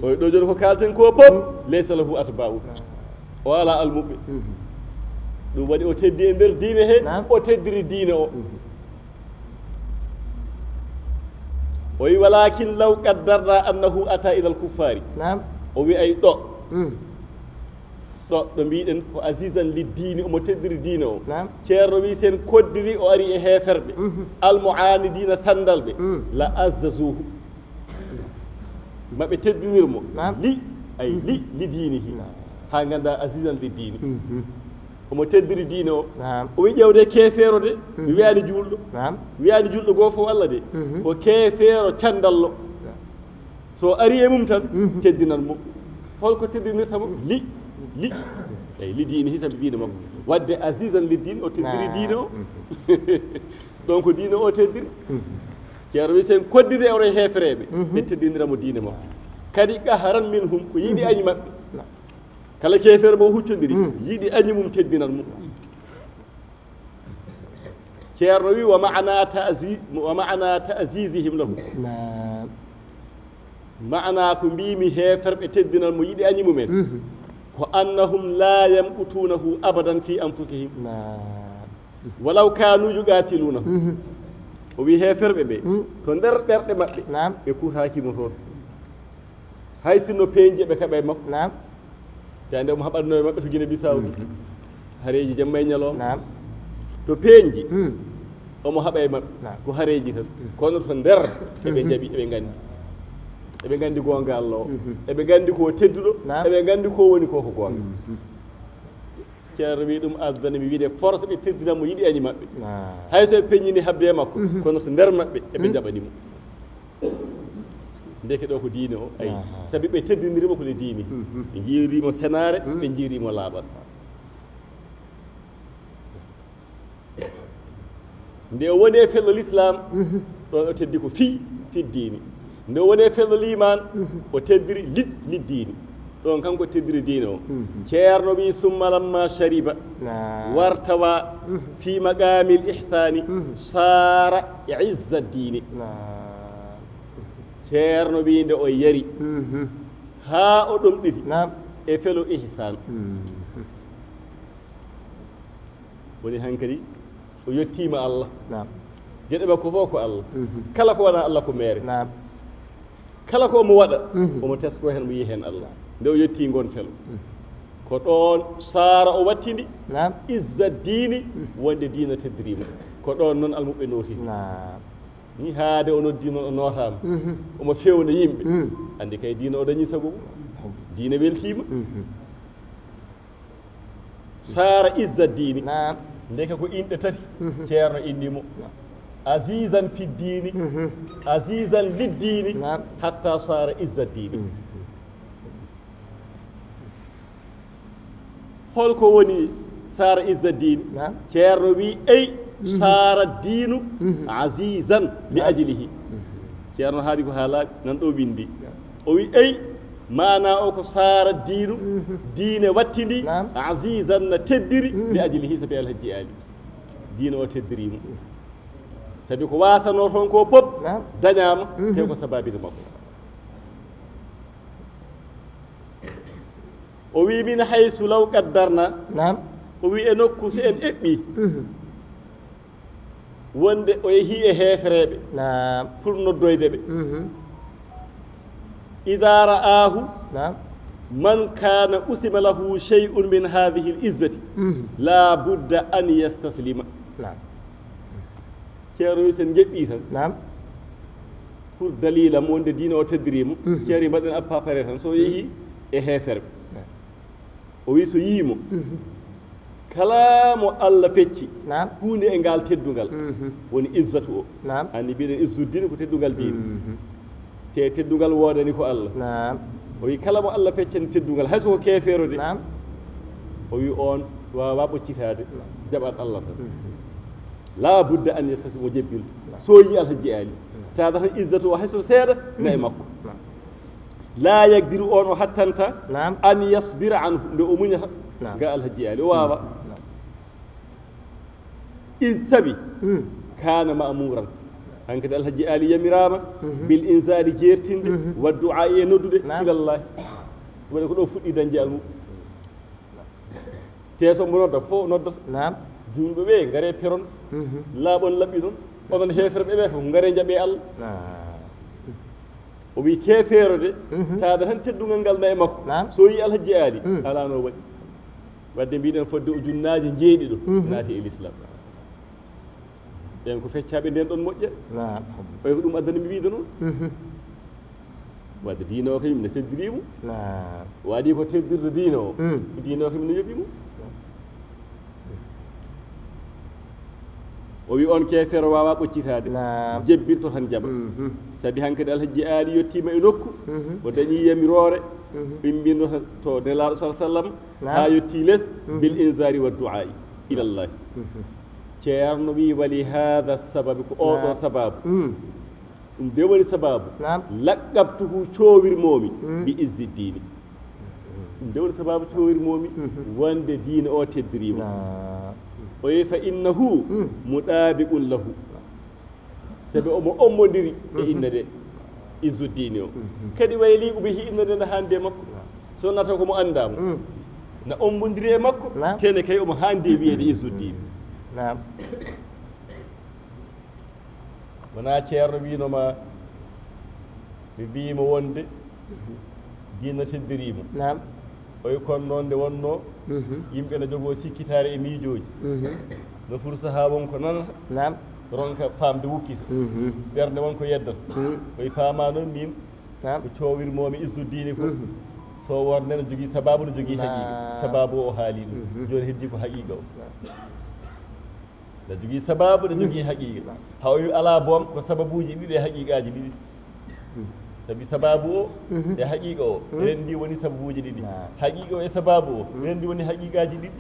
O ɗo jooni ko kalten ko pop. Laysa lahu atba'u. Naam. O ala almuɓɓe. Ɗum waɗi o teddi e nder diine he. Naam. O teddiri diine o. O wi walakin law qaddarna annahu ata ila al kuffari. Naam. O wi ay ɗo. Ɗo ɗo mbiɗen ko azizan li diini, omo teddiri diine o. Naam. Ceerno wi sen koddiri o ari e heeferɓe. Almu'anidina sandalɓe. La azzazuhu. Maɓe teddinir mo. Naam. Li, ay li, li diinihi. Naam. Ha ganda azizan li diini. Omo teddiri diine o. Naam. O wi ƴewde keefeero de, mi wiyani juulɗo. Naam. Wiyani juulɗo goo fof Allah de. Ko keefeero candallo. So ari e mum tan, teddinan mo. Holko teddinirta mo? Li, li. Eyi, li diinihi, sabi diine makko. Wadde azizan li diini, o teddiri diine o. Ɗon ko diine o teddiri. Ceerno wi sen koddiri e oɗo heefereɓe, ɓe teddinira mo diine makko. Kadi qaharan minhum, ko yiɗi añi maɓɓe. Kala keefeero mo huccondiri, yiɗi añi mum teddinan mo. Ceerno wi wa ma'ana ta'zi-, wa ma'ana ta'zizihim lahu. Naam. Ma'ana ko mbimi heeferɓe teddinan mo yiɗi añi mumen. Ko annahum la yamqutunahu abadan fi anfusihim. Naam. Walaw kanu yuqatilunahu. O wi heeferɓe ɓe, to nder ɓerɗe maɓɓe, naam, ɓe kutaaki mo toon. Hay sinno peeñji ɓe kaɓa e makko. Naam. Te ande omo haɓatno e maɓɓe to Guinée Bissau. Hareji jamma e ñalawma. Naam. To peeñji, omo haɓa e maɓɓe. Naam. Ko hareji tan. Kono to nder, eɓe jaɓi, eɓe gandi. Eɓe gandi goonga Allah o. Eɓe gandi ko tedduɗo, naam, eɓe gandi ko woni ko ko goonga. Ceerno wi ɗum addani mi wiide force ɓe teddina mo yiɗi añi maɓɓe. Naam. Hay so ɓe peññini habde e makko, kono so nder maɓɓe, eɓe jaɓani mo. Ndeke ɗo ko diine o, ayi. Sabi ɓe teddindirimo ko le diine. Ɓe njiirimo senaare, ɓe njiirimo laaɓal. Nde o woni e fello l'islam, ɗon o teddi ko fii, fii diine. Nde o woni e fello liman, o teddiri lid, lid diine. Ɗon kanko teddiri diine o. Ceerno wi, "Summa lamma shariba, wartawa, fi maqamil ihsani, sara izza diine." Ceerno wi, nde o yari, haa o ɗomɗiti e felo ihsan. Woni hankadi o yettiima Allah. Geɗe makko fof ko Allah. Kala ko wonaa Allah ko meere. Kala ko omo waɗa, omo tesko heen, omo yiya heen Allah. Nde o yetti ngoon felo, ko ɗoon saara o wattindi izza diini, wonde diina teddiriima. Ko ɗoon noon almuɓɓe nootiri. Ni haade o noddi noon, o nootaama. Omo fewna yimɓe. Anndi kay diina o dañi sago mum. Diina weltiima. Saara izza diini. Ndeke ko inɗe tati Ceerno inni mo. Azizan fi diini, azizan lid diini, hatta saara izza diini. Holko woni saara izza diini? Ceerno wi, "Ey, saara diinu azizan li ajlihi." Ceerno haali ko haalaaɓe, nan ɗo windi. O wi, "Ey, maana o ko saara diinu, diine wattindi, azizan na teddiri, li ajlihi, sabi Alhaji Ali." Diine o teddiriimo. Sabi ko waasano toon ko pop dañaama, te ko sababini makko. O wi, "Min haysu law qaddarna." O wi, e nokku si en eɓɓi. Wonde o yehi e heefereɓe. Pour noddoyde ɓe. Ida ra'ahu man kana usima lahu shay'un min hadhihi al-izzati, la budda an yastaslima. Ceerno wi, sen jeɓɓi tan, pour dalila mo wonde diina o teddiriimo, ceerno wi, mbaɗen appapare tan, so yehi e heeferɓe. O wi, so yii mo, kala mo Allah fecci huunde e ngal teddungal, woni izzatu o. Anni mbiɗen izzuddin ko teddungal diine. Te teddungal woodani ko Allah. O wi, kala mo Allah feccani teddungal, hay so ko keefeero de, o wi, on waawa ɓoccitaade jaɓal Allah tan. La budda an yastasi mo jebbil. So yii Alhaji Ali, taada tan izzatu o hay so seeɗa na e makko. La yaqdiru, on o hattanta, an yasbira anhu, nde o muñata ga Alhaji Ali, o waawa. Is sabi kana ma'muran. Hankadi Alhaji Ali yamiraama bil inzari, jeertinde, wa du'a, e noddude ilallahi. Waɗi ko ɗo fuɗɗi dañde almu. Te so mbo nodda, fof o noddata. Juulɓe ɓe, ngare peron. Laaɓon laɓɓi ɗon. Onon heeferɓe ɓe fof, ngare jaɓe Allah. O wi keefeero de, taada tan teddungal ngal na e makko. So yi Alhaji Ali, alaa no waɗi. Wadde mbiɗen fodde ujunnaaji jeeɗiɗo naati e l'islam. Ɓen ko feccaaɓe nden ɗon moƴƴere. Ɓay ko ɗum addani mi wiide noon. Wadde diine o kañum ne teddiriimo. Waɗi ko teddirde diine o. Diine o kañum ne yoɓi mo. O wi on keefeero waawa ɓoccitaade. Jebbirto tan jaɓa. Sabi hankadi Alhaji Ali yettiima e nokku. O dañi yamiroore. Ɓimmbinno tan to Nelaaɗo sal sallam. Haa yetti les. Bil inzari wa du'ai ilallahi. Ceerno wi wali hada sababi, ko oɗo sababu. Ɗum de woni sababu. Laqqabtuhu, coowirmomi bi izzi diini. Ɗum de woni sababu coowirmomi wonde diine o teddiriimo. O wi fa innahu mudabiqun lahu. Sabi omo ombondiri e inna de, izzu diini o. Kadi wayli ko ɓe hi inna de na hande makko. So nata ko mo anndaama. Na ombondiri e makko, tene kay omo hande wiyeede izzu diini. Wona ceerno wiino ma, ɓe mbiimo wonde diina teddiriimo. Oy kon noon nde wonno, yimɓe na jogoo sikkitaare e miijooji. No fur sahaa won ko nanata, ronka faamde wukkita. Ɓernde won ko yeddata. Oy paama noon min, ko coowirmomi izzu diini ko. So wonde no jogii sababu, no jogii haqiiqa. Sababu o haali ɗum. Jooni heddi ko haqiiqa o. No jogii sababu, no jogii haqiiqa. Hawi alaa boom ko sababuuji ɗiɗi e haqiiqaaji ɗiɗi. Sabi sababu o e haqiqa o, enen ndi woni sababuji ɗiɗi. Haqiqa o e sababu o, enen ndi woni haqiqaji ɗiɗi.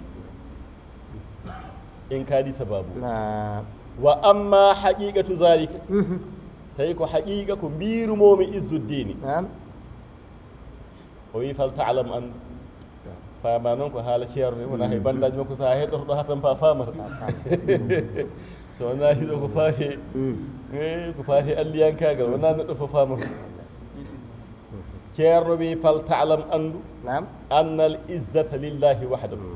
En kaali sababu o. Wa amma haqiqatu zalika, tawi ko haqiqa ko mbirumomi Izzuddini. O wi fal ta'lam, andu. Faama noon ko haala ceerno ni, wona hay bandaji makko, sa heɗoto ɗo hatan pa famata. So wona hiɗo ko faati e, eh, ko faati e alliyankagal, wona neɗɗo fof famata. Ceerno wi fal ta'lam, andu. Naam. Annal izzata lillahi wahdahu.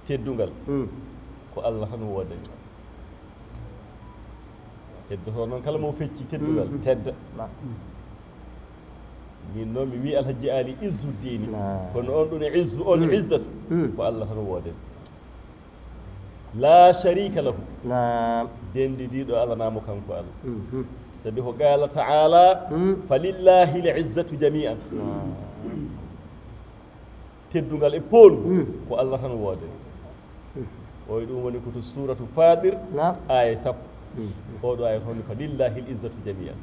Teddungal ko Allah tan wodani. Heddoto noon kala mo fecci teddungal tedda. Min noon mi wi Alhaji Ali Izzuddini. Kono on ɗum izzu, on izzatu, ko Allah tan wodani. La sharika lahu. Naam. Dendidiɗo alanamo kanko Allah. Sabi ko qala ta'ala, falillahi al izzatu jami'an. Teddungal e poongu ko Allah tan wodani. Oy ɗum woni ko to suratu Fatir, naam, aya sappo. Oɗo aya toon, falillahi al izzatu jami'an.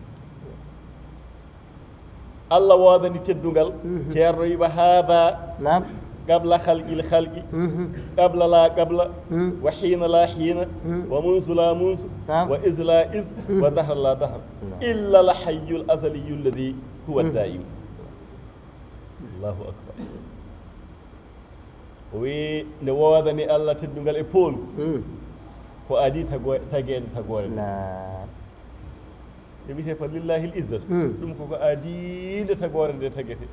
Allah wodani teddungal. Ceerno wiɓa hada, naam, qabla khalqil khalqi, qabla la qabla, wa hina la hina, wa munzu la munzu, naam, wa iz la iz, wa dahra la dahr, illa al hayyul azaliyyu alladhi huwa da'im. Allahu akbar. O wi nde wodani Allah teddungal e poongu, ko adi tago-, tagende tagore nde. Naam. Nde wiyete falillahi al izzatu, ɗum koko adi nde tagore nde tagete.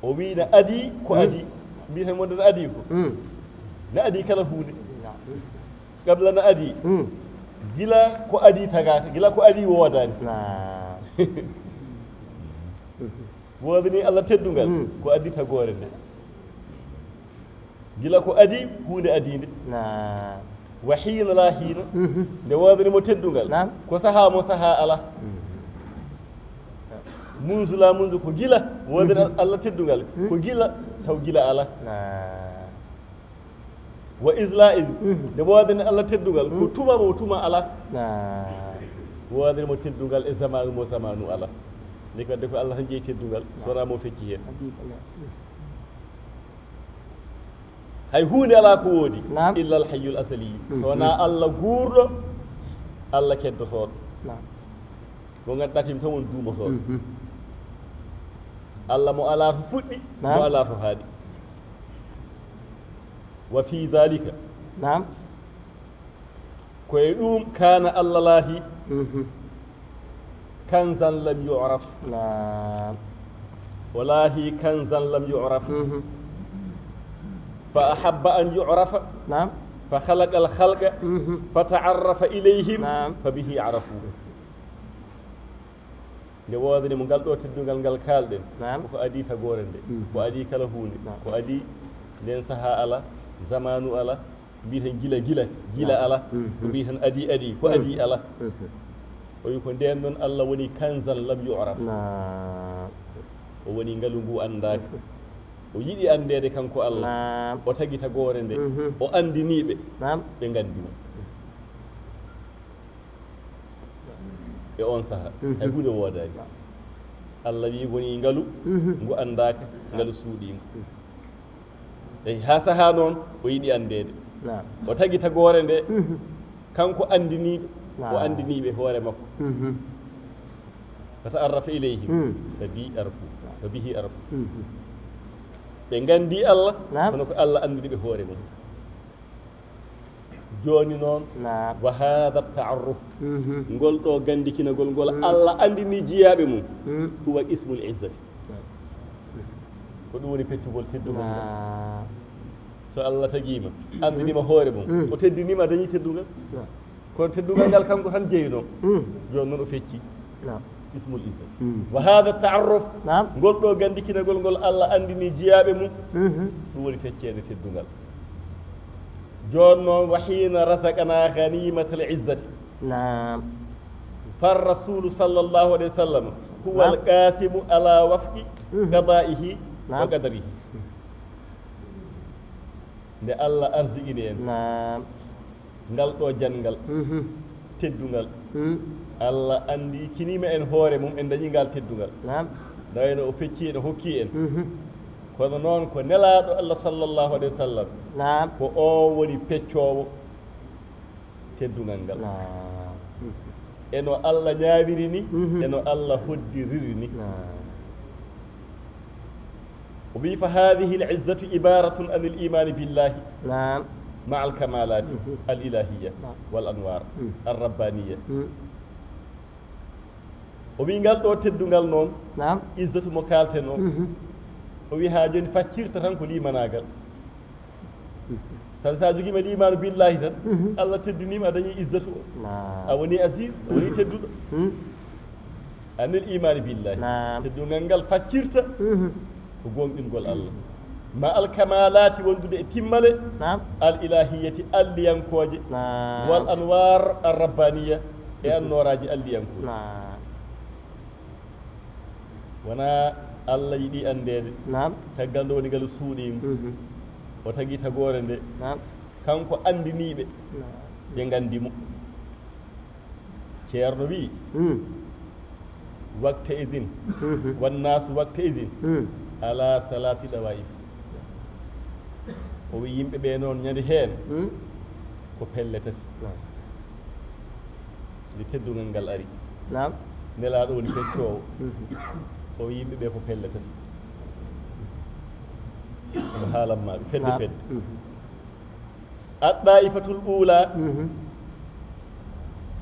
O wi na adi ko adi. Mbiyeten wonde na adi ko. Na adi kala huunde. Qabla na adi. Gila ko adi tagaaka, gila ko adi wodani. Naam. Wodani Allah teddungal ko adi tagore nde. Gila ko adi, huunde adinde. Naam. Wa hina la hina. Nde wodani mo teddungal. Naam. Ko saha mo saha ala. Munzu la munzu, ko gila wodani Allah teddungal. Ko gila taw gila ala. Naam. Wa iz la iz. Nde wodani Allah teddungal, ko tuma mo tuma ala. Naam. Wodani mo teddungal e zamanu mo zamanu ala. Nde ko wadde ko Allah tan jeyi teddungal, so wona mo fecci hen. Hay huunde alaa ko woodi. Naam. Illa al hayyul azali. So wonaa Allah guurɗo, Allah keddotooɗo. Naam. Mo ngannduɗaa ko yimɓe tan woni duumotooɓe. Allah mo alaa to fuɗɗi, mo alaa to haaɗi. Wa fi dhalika. Naam. Ko e ɗum kaana Allah laati. Kanzan lam yu'raf. Naam. O laati kanzan lam yu'raf. Fa ahabba an yu'rafa. Naam. Fa khalaqa al khalqa. Fa ta'arrafa ilayhim. Naam. Fa bihi arafu. Nde woodani mo ngal ɗo teddungal ngal kaalɗen. Naam. Ko adi tagoore nde. Ko adi kala huunde. Naam. Ko adi nden saha ala, zamanu ala, mbiiten gila, gila, gila ala. Ko mbiiten adi, adi, ko adi ala. O wi ko nden noon Allah woni kanzan lam yu'raf. Naam. O woni ngalu ngu anndaaka. O yiɗi anndeede kanko Allah. Naam. O tagi tagoore nde. O anndini ɓe. Naam. Ɓe nganndi mo. E on saha, hay huunde woodaani. Allah wi woni ngalu ngu anndaaka, ngalu suuɗiingu. Eyi, haa saha noon, o yiɗi anndeede. Naam. O tagi tagoore nde, kanko anndiniiɓe, o anndiniiɓe hoore makko. Fa ta'arrafa ilayhim, fa bi arafu, fa bihi arafu. Ɓe nganndi Allah, naam, kono ko Allah anndini ɓe hoore mum. Jooni noon, naam, wa haada ta'arruf, ngol ɗo ganndikinagol ngol Allah anndini jiyaaɓe mum, huwa ismul izzati. Ko ɗum woni peccugol teddugol ngol. Naam. So Allah tagiima, anndiniima hoore mum, o teddiniima, a dañii teddungal. Naam. Kono teddungal ngal kanko tan jeynoo. Jooni noon o fecci. Naam. Ismul izzati. Wa haada ta'arruf. Naam. Ngol ɗo ganndikinagol ngol Allah anndini jiyaaɓe mum. Ɗum woni fecceede teddungal. Jooni noon, wa hiina razaqana ghanimatal izzati. Naam. Far rasulu sallallahu alayhi wa sallam huwa al qasimu ala wafqi qada'ihi wa qadarihi. Nde Allah arsiqini en. Naam. Ngal ɗo janngal, teddungal, Allah anndikiniima en hoore mum, en dañi ngal teddungal. Naam. Ndayno o fecci en, o hokki en. Mhm. Kono noon ko nelaaɗo Allah sallallahu alayhi wa sallam. Naam. Ko o woni peccoowo teddungal ngal. Naam. E no Allah ñaawiri ni, mhm, e no Allah hoddiriri ni. Naam. O wi, "Fa haadihi l-izzatu ibaratun an l-imaani billahi, naam, ma al-kamalaati, mhm, al-ilahiyya, naam, wal anwaar, mhm, ar-rabbaaniyya." Mhm. O wi, "Ngal ɗo teddungal noon, naam, izzatu mo kaalten o, mhm, o wi, haa jooni faccirta tan ko limanaagal." Sabi so a jogiima limaanu billahi tan, mhm, Allah teddiniima, a dañi izzatu o. Naam. A woni aziz, a woni tedduɗo. Mhm. Anil imaani billahi. Naam. Teddungal ngal faccirta, mhm, ko gooŋɗingol Allah. Ma al kamalaati, wondude e timmale, naam, al ilahiyati, alliyankooje, naam, wal anwar ar rabbaniya, e annooraaji alliyankooji. Naam. Wonaa Allah yiɗi anndeede. Naam. Caggal nde woni ngal suuɗiimo. Mhm. O tagi tagoore nde. Naam. Kanko anndiniiɓe. Naam. Ɓe nganndi mo. Ceerno wii, mhm, wakta izin, mhm, wannaasu wakta izin, mhm, ala salaasi ɗawaa'if. O wii yimɓe ɓe noon ñande heen, mhm, ko pelle tati. Naam. Nde teddungal ngal ari. Naam. Nelaaɗo woni peccoowo. Mhm. O wii yimɓe ɓe ko pelle tati. Ko haalan maa ɓe fedde, naam, fedde. Mhm. Ad-daa'ifatul uulaa, mhm,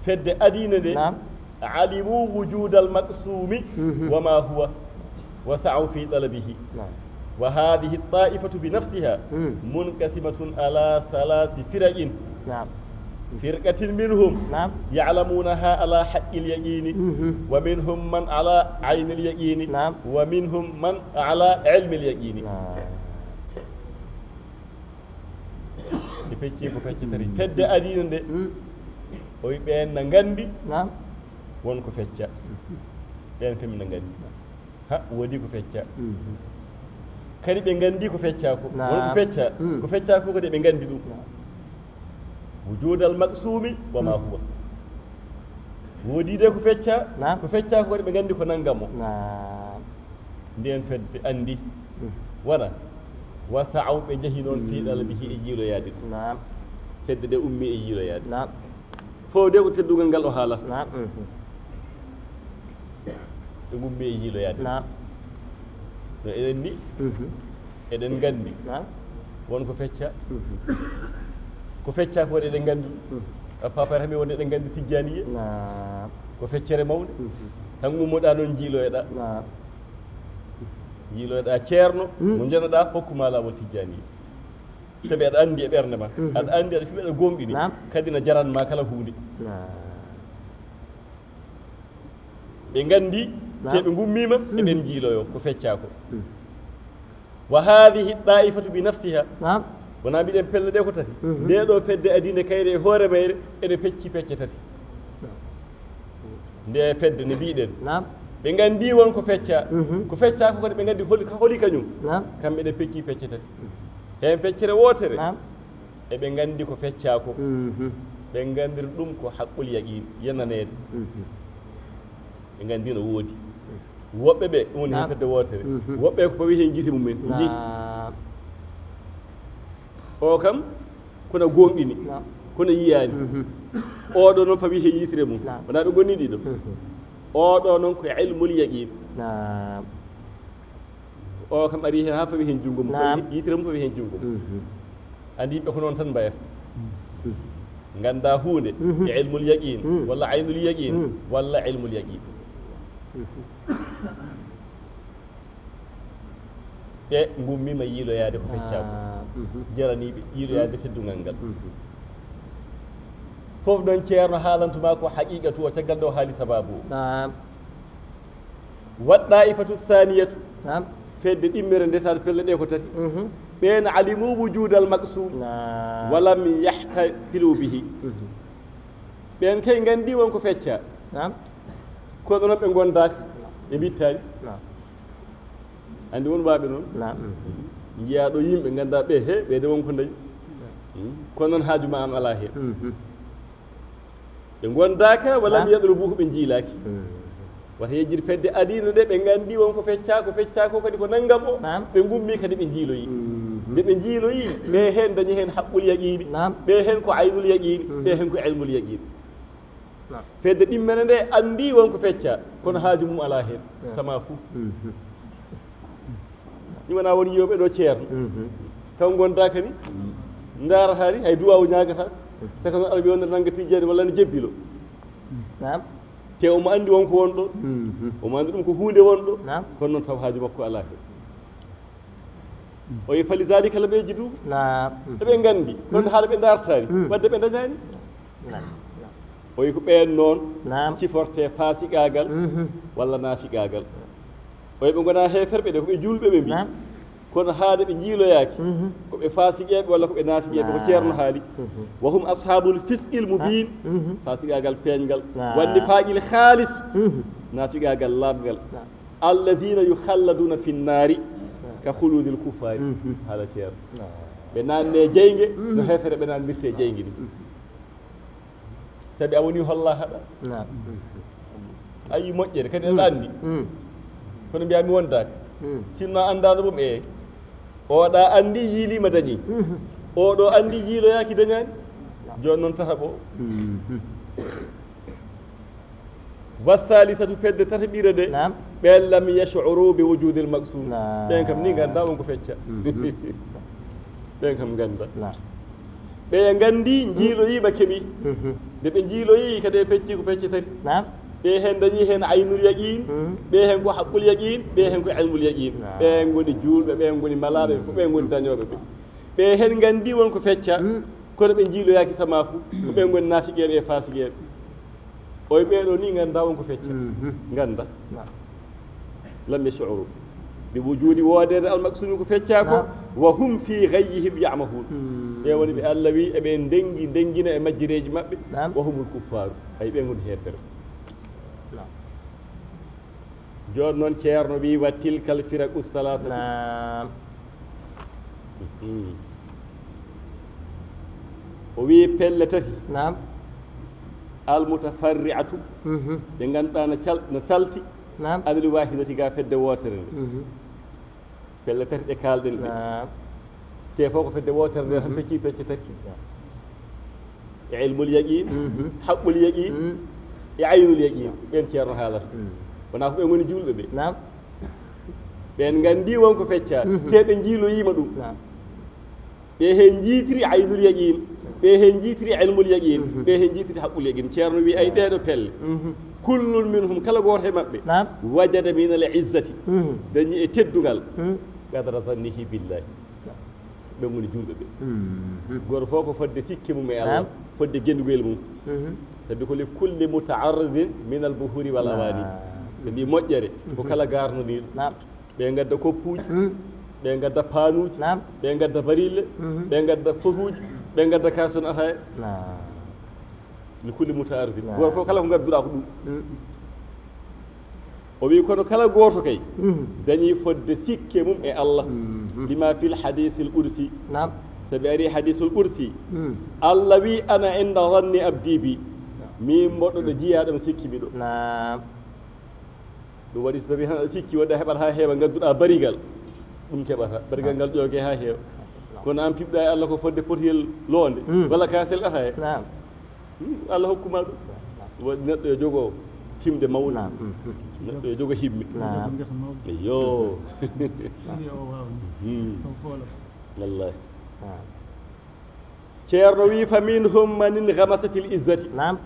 fedde adiinde nde, naam, alimu wujuudal maqsuumi, mhm, wa maa huwa, wa sa'aw fii talabihi. Naam. Wa haadihi daa'ifatu bi nafsiha, mhm, munqasimatun ala salaasi firaqin. Naam. Firqatin minhum, naam, ya'lamuunaha ala haqqil yaqiini, mhm, wa minhum man ala aynil yaqiini, naam, wa minhum man ala ilmil yaqiini. Naam. Ɓe pecci ko pecce tati. Mm. Fedde adiino nde, mm, o wi ɓeen na nganndi, naam, won ko fecca. Ɓeen kam ina nganndi. Ha, woodi ko fecca. Mm. Kadi ɓe nganndi ko fecca ko. Naam. Won ko fecca. Mm. Ko fecca ko kadi ɓe nganndi ɗum. Naam. Wujuudal maqsuumi wa maa, mm, huwa. Woodi de ko fecca, naam, ko fecca ko kadi ɓe nganndi ko nanngam o. Naam. Ndeen fedde anndi, mm, wona, wa sa'aw ɓe njahi noon, mm, fii talabihi e yiiloyaade ɗum. Naam. Fedde nde ummii e yiiloyaade. Naam. Fof de ko teddungal ngal o haalata. Naam. Mhm. Ɓe ngummi e yiiloyaade. Naam. No eɗen ni, mhm, eɗen nganndi. Naam. Won ko fecca. Mhm. Ko fecca ko waɗi eɗen nganndi ɗum. Mhm. A papa tan mi wonde eɗen nganndi Tijjaaniya. Naam. Ko feccere mawnde. Mhm. Tan ngummoɗaa noon njiiloyoɗaa. Naam. Njiiloyoɗaa ceerno, mhm, mo njonoɗaa, hokkuma laawol Tijjaaniya. Sabi aɗa anndi e ɓernde ma, mhm, aɗa anndi, aɗa fiɓe, aɗa gooŋɗini. Naam. Kadi na jaran ma kala huunde. Naam. Ɓe nganndi, naam, te ɓe ngummiima, mhm, eɓen njiiloyo ko fecca ko. Mhm. Wa haadihi daa'ifatu bi nafsiha. Naam. Wonaa mbiɗen pelle ɗe ko tati. Mhm. Nde ɗo fedde adiinde kayre e hoore mayre, ene pecci pecce tati. Naam. Nde fedde nde mbiɗen. Naam. Ɓe nganndi won ko fecca. Mhm. Ko fecca ko kadi ɓe nganndi holi, ka holi kañum. Naam. Kamɓe ɗe pecci pecce tati. Mhm. Heen feccere wootere. Naam. Eɓe nganndi ko fecca ko. Mhm. Ɓe nganndiri ɗum ko haqqul yaqiin, yenaneede. Mhm. Ɓe nganndi no woodi. Woɓɓe ɓe, ɗum woni, naam, heen fedde wootere. Mhm. Woɓɓe ko fawi heen gite mumen. Nji. Naam. O kam, kono gooŋɗini. Naam. Kono yiyaani. Mhm. Oɗo noon fawi heen yitere mum. Naam. Wonaa ɓe ngonni ɗiɗo. Mhm. Oɗo noon ko ilmul yaqiin. Naam. O kam ari heen haa fawi heen junngo mum, naam, fawi, yitere mum fawi heen junngo mum. Mhm. Anndi yimɓe ko noon tan mbayata. Mhm. Ngannda huunde, mhm, e ilmul yaqiin, mhm, walla aynul yaqiin, mhm, walla ilmul yaqiin. Mhm. Ɓe ngummiima yiiloyaade ko fecca ko. Ah, mhm. Jaraniiɓe yiiloyaade, mhm, teddungal ngal. Mhm. Fof noon ceerno haalantuma ko haqiiqatu o, caggal nde o haali sabaabu o. Naam. Wa daa'ifatu saaniyatu. Naam. Fedde ɗimmere nde, taade pelle ɗe ko tati. Mhm. Ɓeen alimu wujuudal maqsuum. Naam. Wa lam yahtafilu bihi. Mhm. Ɓeen kay nganndi won ko fecca. Naam. Kono noon ɓe ngondaaki, ɓe mbittaani. Naam. Anndi won waaɓe noon. Naam. Njiyaa ɗo yimɓe ngannda ɓe, he, ɓe de won ko ndañi. Naam. Hmm. Kono noon haaju ma am alaa heen. Mhm. Ɓe ngondaaka, wa lam yatlubuhu, ɓe njiilaaki. Wata yejjir fedde adina de, ɓe nganndi won ko feccaa, ko feccaa ko kadi ko nanngam o. Ɓe ngummi kadi ɓe njiiloyi. Nde ɓe njiiloyi, ɓe heen dañi heen haqqul yaqiini. Ɓe heen ko aynul yaqiini, ɓe heen ko ilmul yaqiini. Fedde ɗimmere nde anndi won ko feccaa, kono haaju mum alaa heen. Sama fuu. Ni wona won yiyoɓe ɗo ceerno. Taw gonda kadi. Ndaara haali, hay duwawu ñaagata. Saka noon aɗa wiyonde nannga tijjani walla ne jebbilo. Naam. Te omo anndi won ko won ɗo. Omo anndi ɗum ko huunde won ɗo. Naam. Kono noon taw haaju makko alaa heen. O wi fali zalika lam yajidu. Naam. Eɓe nganndi. Kono haala ɓe ndartaani. Wadde ɓe dañaani. Naam. O wi ko ɓeen noon. Naam. Ciforte faasiqaagal. Walla naafiqaagal. O wi ɓe ngonaa heeferɓe de, ko ɓe juulɓe ɓe mbi. Naam. Kono haade ɓe njiiloyaaki. Ko ɓe faasiqeeɓe walla ko ɓe naafiqeeɓe, ko ceerno haali. Wa hum ashabul fisqil mubin. Faasiqaagal peeñgal. Naam. Wa nifaqil khaalis. Naafiqaagal laaɓngal. Naam. Alladina yukhalladuna fi nnaari ka khuludil kuffaari. Haala ceerno. Ɓe naanne jeyge, no heefere ɓe naannirte jeyge ni. Sabi a woni holla haɗa. Naam. A yi moƴƴere, kadi aɗa anndi. Kono mbiya mi wondaaka. Sinno a anndaano ɗum, e oɗa anndi yiiliima dañi. Oɗo anndi yiiloyaaki dañaani. Jooni noon tata ɓo. Wa salisatu, fedde tataɓire de. Naam. Ɓen lam yash'uru bi wujudil maqsum. Naam. Ɓen kam ni ngannda won ko fecca. Ɓen kam ngannda. Naam. Ɓe nganndi, njiiloyiima, keɓi. Nde ɓe njiiloyi, kadi ɓe pecci ko pecce tati. Naam. Ɓe heen dañi heen aynul yaqiin, ɓe heen ko haqqul yaqiin, ɓe heen ko ilmul yaqiin. Naam. Ɓe ngoni juulɓe, ɓe ngoni malaaɓe, ko ɓe ngoni dañooɓe ɓe. Ɓe heen nganndi won ko fecca, kono ɓe njiiloyaaki sama fuu, ko ɓe ngoni naafiqeeɓe e faasiqeeɓe. Oy ɓeeɗo ni ngannda won ko fecca. Ngannda. Naam. Lam yash'uru bi wujudi, woodeede almaksumi ko feccaa ko. Naam. Wa hum fi ghayyihim ya'mahun. Ɓe woni ɓe Allah wi eɓe ndengi, ndengina e majjireeji maɓɓe. Naam. Wa humul kuffaaru, ay ɓe ngoni heefere. Naam. Jooni noon ceerno wi wa tilkal firaqu salasatu. Naam. O wi pelle tati. Naam. Al mutafarri'atu. Ɗe ngannduɗaa na cal-, na salti. Naam. Anil wahidati, ga fedde wootere nde. Pelle tati ɗe kaalɗen ɗe. Naam. Te fof ko fedde wootere nde tan pecci pecce tati. E ilmul yaqiin, haqqul yaqiin, e aynul yaqiin. Ɓen ceerno haalata. Wonaa ko ɓe ngoni juulɓe ɓe. Naam. Ɓen nganndi won ko fecca, te ɓe njiiloyiima ɗum. Naam. Ɓe heen njiitiri aynul yaqiin, ɓe heen njiitiri ilmul yaqiin, ɓe heen njiitiri haqqul yaqiin. Ceerno wi ay ɗeeɗo pelle. Kullun minhum, kala gooto e maɓɓe. Naam. Wajada min al izzati. Dañi e teddungal. Qadra zannihi billahi. Ɓe ngoni juulɓe ɓe. Gooto fof ko fodde sikke mum e Allah, naam, fodde jennugel mum. Sabi ko li kulli muta'arridin min al buhuri wal awani. Naam. Ɓe mbi moƴƴere ko kala garnoniiɗo. Naam. Ɓe ngadda koppuuji, ɓe ngadda paanuuji, naam, ɓe ngadda barille, ɓe ngadda potuuji, ɓe ngadda kaason ataya. Naam. Li kulli muta'arridin. Naam. Gooto fof kala ko ngadduɗaa ko ɗum. O wi kono kala gooto kay dañi fodde sikke mum e Allah. Lima fil hadisil qudsi. Naam. Sabi ari hadisul qudsi. Allah wi ana inda zanni abdi bi. Min mboɗo ɗo jiyaaɗo mi sikki mi ɗo. Naam. Ɗum waɗi so tawi tan aɗa sikki wonde a heɓat haa heewa, ngadduɗaa barigal, ɗum keɓata. Barigal ngal ƴooge haa heewa. Kono an piɓɗa e Allah ko fodde potiyel loonde, walla kaasel ataaya. Naam. Hmm, Allah hokkuma ɗum. Waɗi neɗɗo yo jogo himde mawɗo. Naam. Neɗɗo yo jogo himme. Naam. Eyyo. Hmm. Wallahi. Naam. Ceerno wi fa minhum manin ghamasa fil izzati. Naam.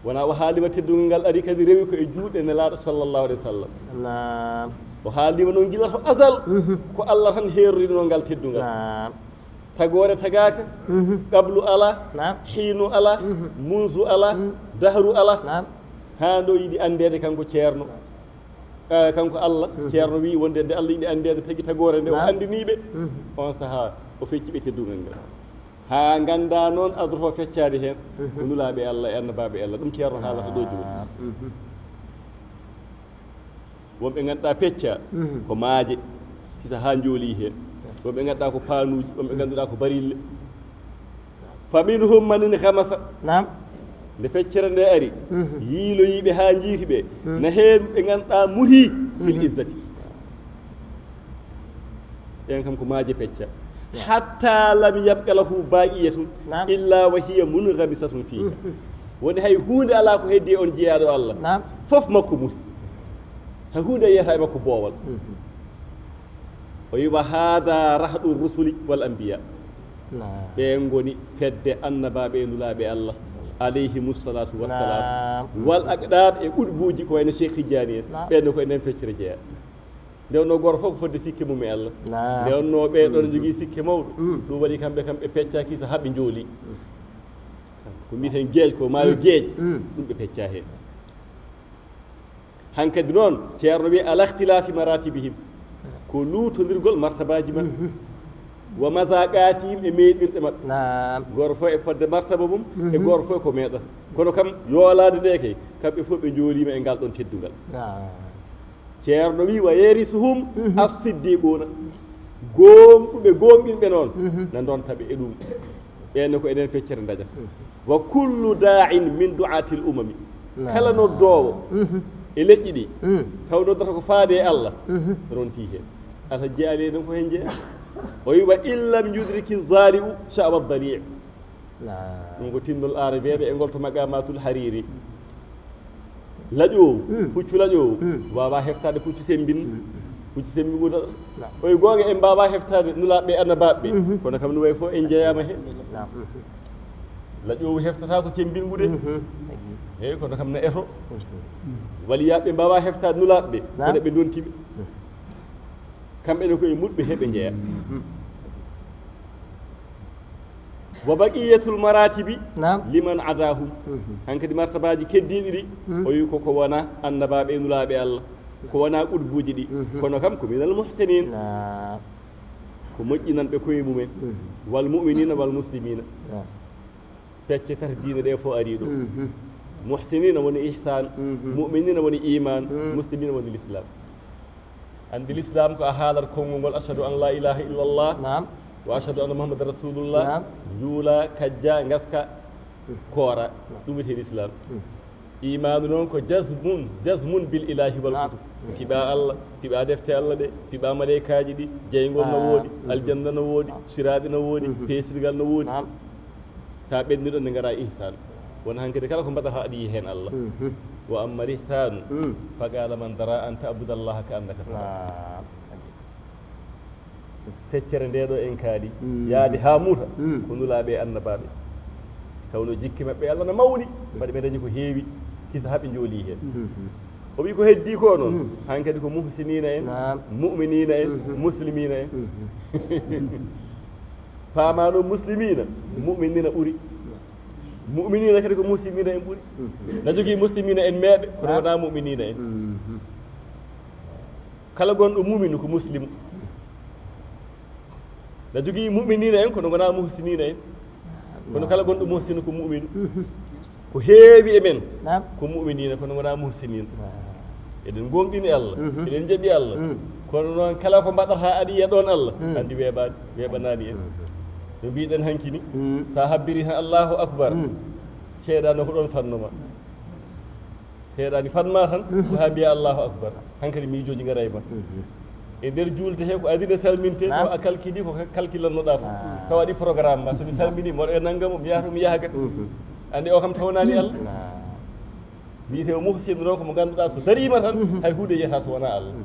Wona o haalima teddungal ngal ari kadi rewi ko e juuɗe Nelaaɗo sallallahu alaihi wa sallam. Naam. O haalima noon gila to azal, ko Allah tan heerrino ngal teddungal. Naam. Tagoore tagaaka, qablu alaa, hiinu alaa, munzu alaa, dahru alaa. Naam. Haa ɗo yiɗi anndeede kanko ceerno. Eh, kanko Allah, ceerno wi wonde nde Allah yiɗi anndeede tagi tagoore nde, o anndini ɓe. On sahaa, o fecci ɓe teddungal ngal. Haa ngannda noon adroto feccaade heen, ko nulaaɓe Allah e annabaaɓe Allah. Ɗum ceerno haalata ɗo jooni. Wonɓe ngannduɗaa pecca, ko maaje, kisa haa njooli heen. Wonɓe ngannduɗaa ko paanuuji, wonɓe ngannduɗaa ko barille. Fa minhum man inxamasa. Naam. Nde feccere nde ari, mhm, yiiloyiiɓe haa njiiti ɓe, mhm, na heen ɓe ngannduɗaa muhi fil, mhm, izzati. Ɓeen kam ko maaje pecca. Naam. Hatta lam yabqa lahu baqiyatun, naam, illa wa hiya munghamisatun fiha. Mhm. Woni hay huunde alaa ko heddi on jeyaaɗo Allah. Naam. Fof makko muhi. Hay huunde yiyata e makko boowal. Mhm. O wi, "Wa haada rahdu rusuli wal anbiya." Naam. Ɓe ngoni fedde annabaaɓe e nulaaɓe Allah, alayhimu salatu wassalam. Naam. Wal aqdab e qutbuuji ko wayno Cheikh Tidiane en. Naam. Ɓen ko e nden feccere jeyaa. Nde wonno gooto fof ko fodde sikke mum e Allah. Naam. Nde wonno ɓee ɗon, mm, jogii sikke mawɗo. Mm. Ɗum waɗi kamɓe kam ɓe peccaki so haa ɓe njooli. Mm. Ko mbiten geej ko, maayo, mm, geej. Mm. Ɗum ɓe pecca heen. Hankadi noon, Ceerno wi, "Ala ikhtilafi maratibihim." Ko luutondirgol martabaaji maɓɓe. Mhm. Wa mazaqatihim e meeɗirɗe maɓɓe. Naam. Gooto fof e fodde martaba mum, e, mhm, gooto fof ko meeɗata. Kono kam, yoolaade nde kay, kamɓe fof ɓe njooliima e ngal ɗon teddungal. Naam. Ceerno wi, "Wa yarisuhum, mhm, as-siddiquna." Gooŋɗuɓe, gooŋɗinɓe noon, mhm, na ndonta ɓe e ɗum. Ɓeen ko enen feccere ndañata. Mhm. Wa kullu da'in min du'atil umami. Naam. Kala noddoowo, mhm, e leƴƴi ɗi, mhm, taw noddata ko faade e Allah, mhm, ronti heen. Ata jeyaali enen ko heen jeyaa. O wi, "Wa in lam yudriki zali'u sha'wa dali'." Naam. Ɗum ko tinndol aarabeeɓe e ngol to Maqamatul Hariri. Laƴoowu, mm, puccu laƴoowu, mm, waawaa heftaade puccu semmbin-, mm, puccu semmbingu daɗa. Naam. Oye goonga en mbaawaa heftaade nulaaɓe e annabaaɓe ɓe, mhm, kono kam no wayi fof en jeyaama heen. Naam. Mhm. Laƴoowu heftataa ko semmbingu de. Mhm. Eeyi, kono kam na eto. Mhm. Waliyaaɓe mbaawaa heftaade nulaaɓe ɓe, naam, kono ɓe ndonti ɓe. Mhm. Kamɓe ne ko e muɗɓe heɓe njeya. Mhm. Wa baqiyatul maratibi, naam, liman adahum. Mhm. Hankadi martabaaji keddiiɗi ɗi, mhm, o wi ko ko wona annabaaɓe e nulaaɓe Allah, ko wona qutbuuji ɗi. Mhm. Kono kam ko minal muhsinin. Naam. Ko moƴƴinanɓe koye mumen. Mhm. Wal mu'minina wal muslimina. Naam. Pecce tati diine ɗe fof arii ɗo. Mhm. Muhsinina woni ihsan, mhm, mu'minina woni iman, mhm, muslimina woni l'islam. Anndi l'islam ko a haalat konngol ngol, "Ashhadu an la ilaha illallah, naam, wa ashhadu anna Muhammadan rasulullah." Naam. Njuula, kajja, ngaska, mhm, koora. Naam. Ɗum wiyetee l'islam. Mhm. Imaanu noon ko jazmun, jazmun bil ilahi wal, naam, kutub. Piɓa Allah, piɓa defte Allah ɗe, piɓa maleykaaji ɗi, jeyngol no, ah, woodi, mhm, aljanna no woodi, naam, siraaɗi no woodi, mhm, peesirgal no woodi. Naam. So a ɓenni ɗon, nde ngara ihsan. Won hankadi kala ko mbaɗata aɗa yiya heen Allah. Mhm. Wa amma ihsanu, mm, fa qala man dara an ta'budallaha ka annaka tara. Naam. Feccere nde ɗo en kaali, mm, yaade haa muuta, mm, ko nulaaɓe e annabaaɓe. Tawno jikke maɓɓe Allah na mawni, mbaɗi ɓe dañi ko heewi, kisa haa ɓe njooli heen. Mhm. O wi ko heddi ko noon, mm, hankadi ko muhsinina en, naam, mu'minina en, mhm, muslimina en. Mhm. Paama noon muslimina, mu'minina ɓuri. Mu'minina kadi ko muhsinina en ɓuri. Mhm. Na jogii muslimina en meeɓe, kono, naam, wonaa mu'minina en. Mhm. Kala gonɗo mu'minu ko muslimu. Na jogii mu'minina en, kono wonaa muhsinina en. Kono kala gonɗo muhsinu ko mu'minu. Mhm. Ko heewi e men, naam, ko mu'minina, kono wonaa muhsinina. Naam. Eɗen ngoongɗini Allah, mhm, eɗen njaɓi Allah. Mm. Kono noon, kala ko mbaɗata aɗa yiya ɗoon Allah, mm, anndi weeɓaani, weeɓanaani en. Mhm. No mbiɗen hanki ni, mm, so a habbiri tan Allahu Akbar, mm, seeɗa no ko ɗoon fanno ma. Seeɗaani fat ma tan, mhm, ko haa mbiya Allahu Akbar. Hankadi miijooji ngara e ma. Mhm. E nder juulde he ko adina salminte, naam, tawa a kalkili ko ka-, kalkilannoɗaa fof. Ah. Tawa waɗi programme ma, so mi salmini, mboɗo e nanngam, mi yaha to, mi yaha ga. Mhm. Anndi o kam tawnaani Allah. Naam. Wiyetee o muhsin ɗo ko mo ngannduɗaa so dariima tan, mhm, hay huunde yiyata so wonaa Allah. Mhm.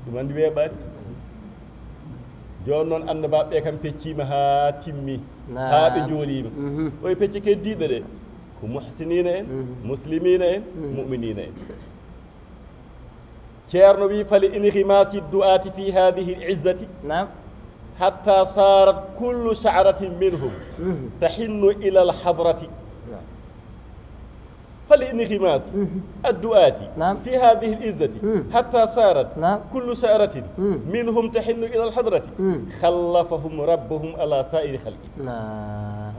Ɗum anndi weeɓaani. Jooni noon annabaaɓe ɓe kam pecciima haa timmi, naam, haa ɓe njooliima. Mhm. Oye pecce keddiiɗe ɗe. Ko muhsinina en, mhm, muslimina en, mhm, mu'minina en. Ceerno wi, "Fali inghimasi du'ati fi hadhihi al-izzati, naam, hatta sarat kullu sha'ratin minhum, mhm, tahinnu ila al-hadrati." Naam. Fali inghimasi, mhm, ad-du'ati, naam, fi hadhihi al-izzati, mhm, hatta sarat, naam, kullu sha'ratin, mhm, minhum tahinnu ila al-hadrati, mhm, khallafahum rabbuhum ala sa'iri khalqi. Naam.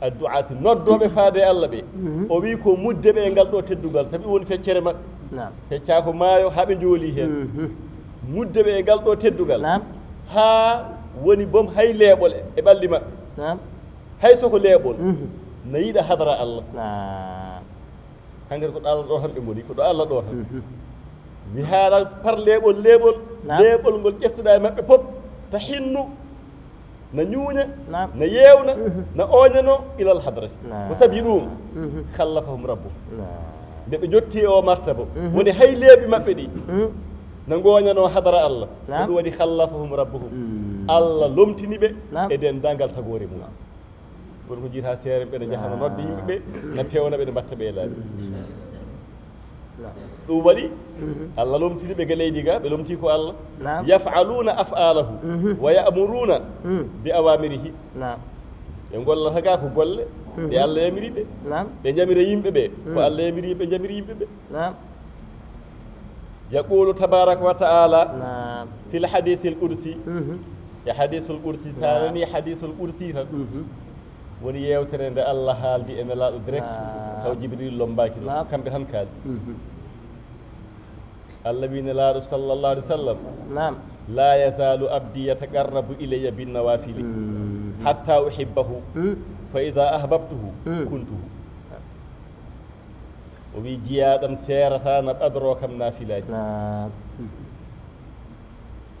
Addu'aati, noddooɓe faade e Allah ɓe. Mhm. O wi ko mudde ɓe e ngal ɗo teddungal, sabi woni feccere maɓɓe. Naam. Feccaa ko maayo haa ɓe njooli heen. Mhm. Mudde ɓe e ngal ɗo teddungal. Naam. Haa woni boom hay leeɓol e ɓalli maɓɓe. Naam. Hay so ko leeɓol, na yiɗa hadara Allah. Hankadi ko ɗo Allah ɗo tan ɓe ngoni, ko ɗo Allah ɗo tan. Mi haala par leeɓol, leeɓol, leeɓol ngol ƴeftuɗa e maɓɓe pop, ta hinnu, na ñuuña, na yeewna, na ooñano ilal hadrati. Ko sabi ɗum, khallafahum rabbuhum. Nde ɓe jotti e o martaba, woni hay leeɓi maɓɓe ɗi, na ngooñano hadara Allah. Ko ɗum waɗi khallafahum rabbuhum. Allah lomtini ɓe e denndaangal tagoore mum. Kono ko jiita seere ɓe ne njahana nodde yimɓe ɓe, na pewna ɓe, ne mbatta ɓe e laabi. Ɗum waɗi, Allah lomtini ɓe ga leydi ga, ɓe lomti ko Allah. Yaf'aluna af'alahu wa ya'muruna bi awamirihi. Ɓe gollata ga ko golle ɗe Allah yamiri ɓe. Ɓe jamira yimɓe ɓe ko Allah yamiri ɓe jamiri yimɓe ɓe. Yaqulu tabaraka wa ta'ala fil hadisil qudsi. E hadisul qudsi, sa nani hadisul qudsi tan, woni yewtere nde Allah haaldi e Nelaaɗo direct, taw Jibril lombaaki ɗum, kamɓe tan kaali. Allah wi Nelaaɗo sallallahu alaihi wasallam, la yazalu abdi yataqarrabu ilayya bin nawafili hatta uhibbahu, fa idha ahbabtuhu kuntuhu. O wi, jiyaaɗam seerata na ɓadoro kam naafilaaji.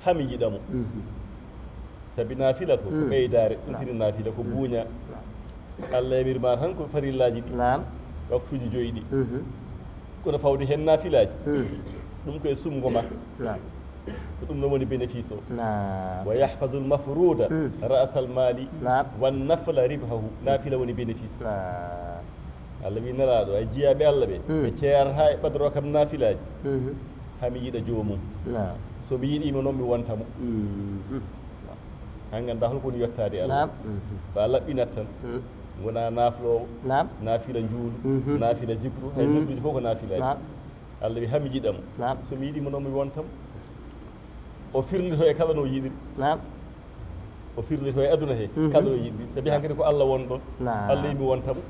Hami yiɗa mo. Sabi naafila ko, ko ɓeydaare, ɗum firi naafila ko buuña. Allah yamir ma tan ko farillaaji ɗi, waktuuji joyi ɗi. Kono fawde heen naafilaaji, ɗum ko e sumgo ma. Ko ɗum ɗon woni bénéfice o. Wa yahfazul mafruda ra'sal mali, wan nafla ribhahu. Naafila woni bénéfice. Allah wi Nelaaɗo, ay jiyaaɓe Allah ɓe, ɓe ceerata e ɓadoro kam naafilaaji. Hami yiɗa joomum. So mi yiɗi mo noon, mi wonta mo. Haa ngannda hol ko woni yettaade Allah. Ba laɓɓinat tan. Ngona naafloowo, naafila njuulu, naafila zikru, hay zikruji fof ko naafilaaji. Allah wi hami yiɗa mo. So mi yiɗi mo noon, mi wonta mo. O firlito e kala no yiɗiri. O firlito e aduna he kala no yiɗiri. Sabi hankadi ko Allah wonɗo. Allah yimi wonta mo.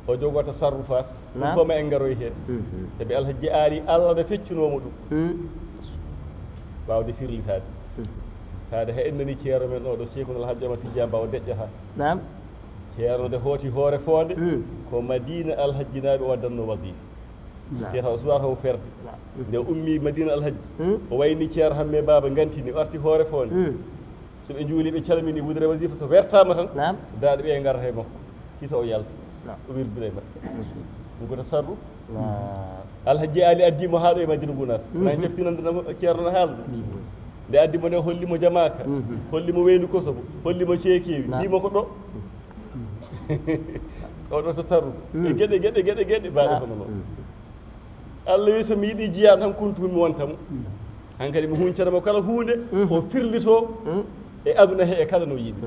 O jogo tasarrufat. Ɗum fof ma en ngaroy heen. Sabi Alhaji Aali, Allah no feccunoo mo ɗum. Waawde firlitaade. Taade hay en nani ceero men oɗo, Cheikhuna Alhaji Amar Tijjani Ba o deƴƴata. Ceerno nde hooti hoore foonde, ko Madina Alhajjinaaɓe o addanno wasifa. Te taw suwata o ferde. Nde ummi Madina Alhajji, o wayni ceer hamme baaba ngantini, o arti hoore foonde. So ɓe njuuli, ɓe calmini, wudere wasifa so wertama tan, daaɗe ɓe ngarata e makko. Kisa o yalta. O wirdira e makko. Ɗum ko tasarruf. Alhajji Ali addi mo haa ɗo e Madina Gunaas. Nan ceftinande ceerno no haalda. Nde addi mo nde, holli mo Jamaaka, holli mo Weendu Kosobo, holli mo Ceekeewi, mbi mo ko ɗo. Oɗo tasarruf. E geɗe, geɗe, geɗe, geɗe, mbaɗe kono noon. Allah wi, so mi yiɗi jiyaa tan, kuntu mi wonta mo. Hankadi mi huncana mo kala huunde, o firlito e aduna he e kala no yiɗi.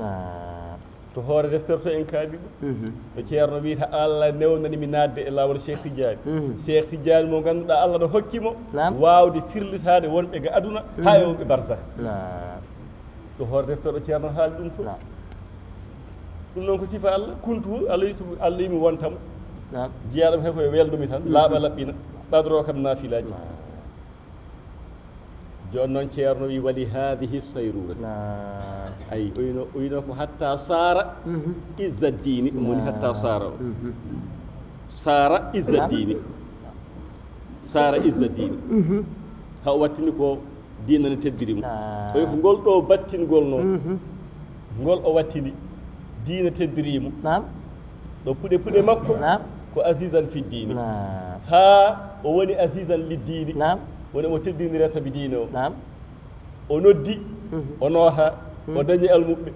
To hoore deftere to en kaali ɗum. No ceerno wiyta, Allah newnani mi naatde e laawol Cheikh Tidiane. Cheikh Tidiane mo ngannduɗaa Allah no hokki mo waawde firlitaade wonɓe ga aduna haa e wonɓe barzakh. To hoore deftere ɗo ceerno haali ɗum to. Ɗum noon ko sifa Allah, kuntu, Allah yi-, Allah yimi wonta mo. Jiyaaɗo he koye welndu mi tan, laaɓa laɓɓina, ɓadoro kam naafilaaji. Jooni noon ceerno wi, wali hadihi sayrurati. Ay, oyno, oyno ko hatta sara izzaddini, ɗum woni hatta sara o. Sara izzaddini. Sara izzaddini. Ha o wattini ko diina ne teddiri mo. Oyi ko ngol ɗo battingol noon. Ngol o wattini, diina teddiri mo. Ɗo puɗe puɗe makko ko azizan fi diini. Haa o woni azizan li diini. Woni omo teddinira sabi diine o. O noddi, o noota, o dañi almuɓɓe.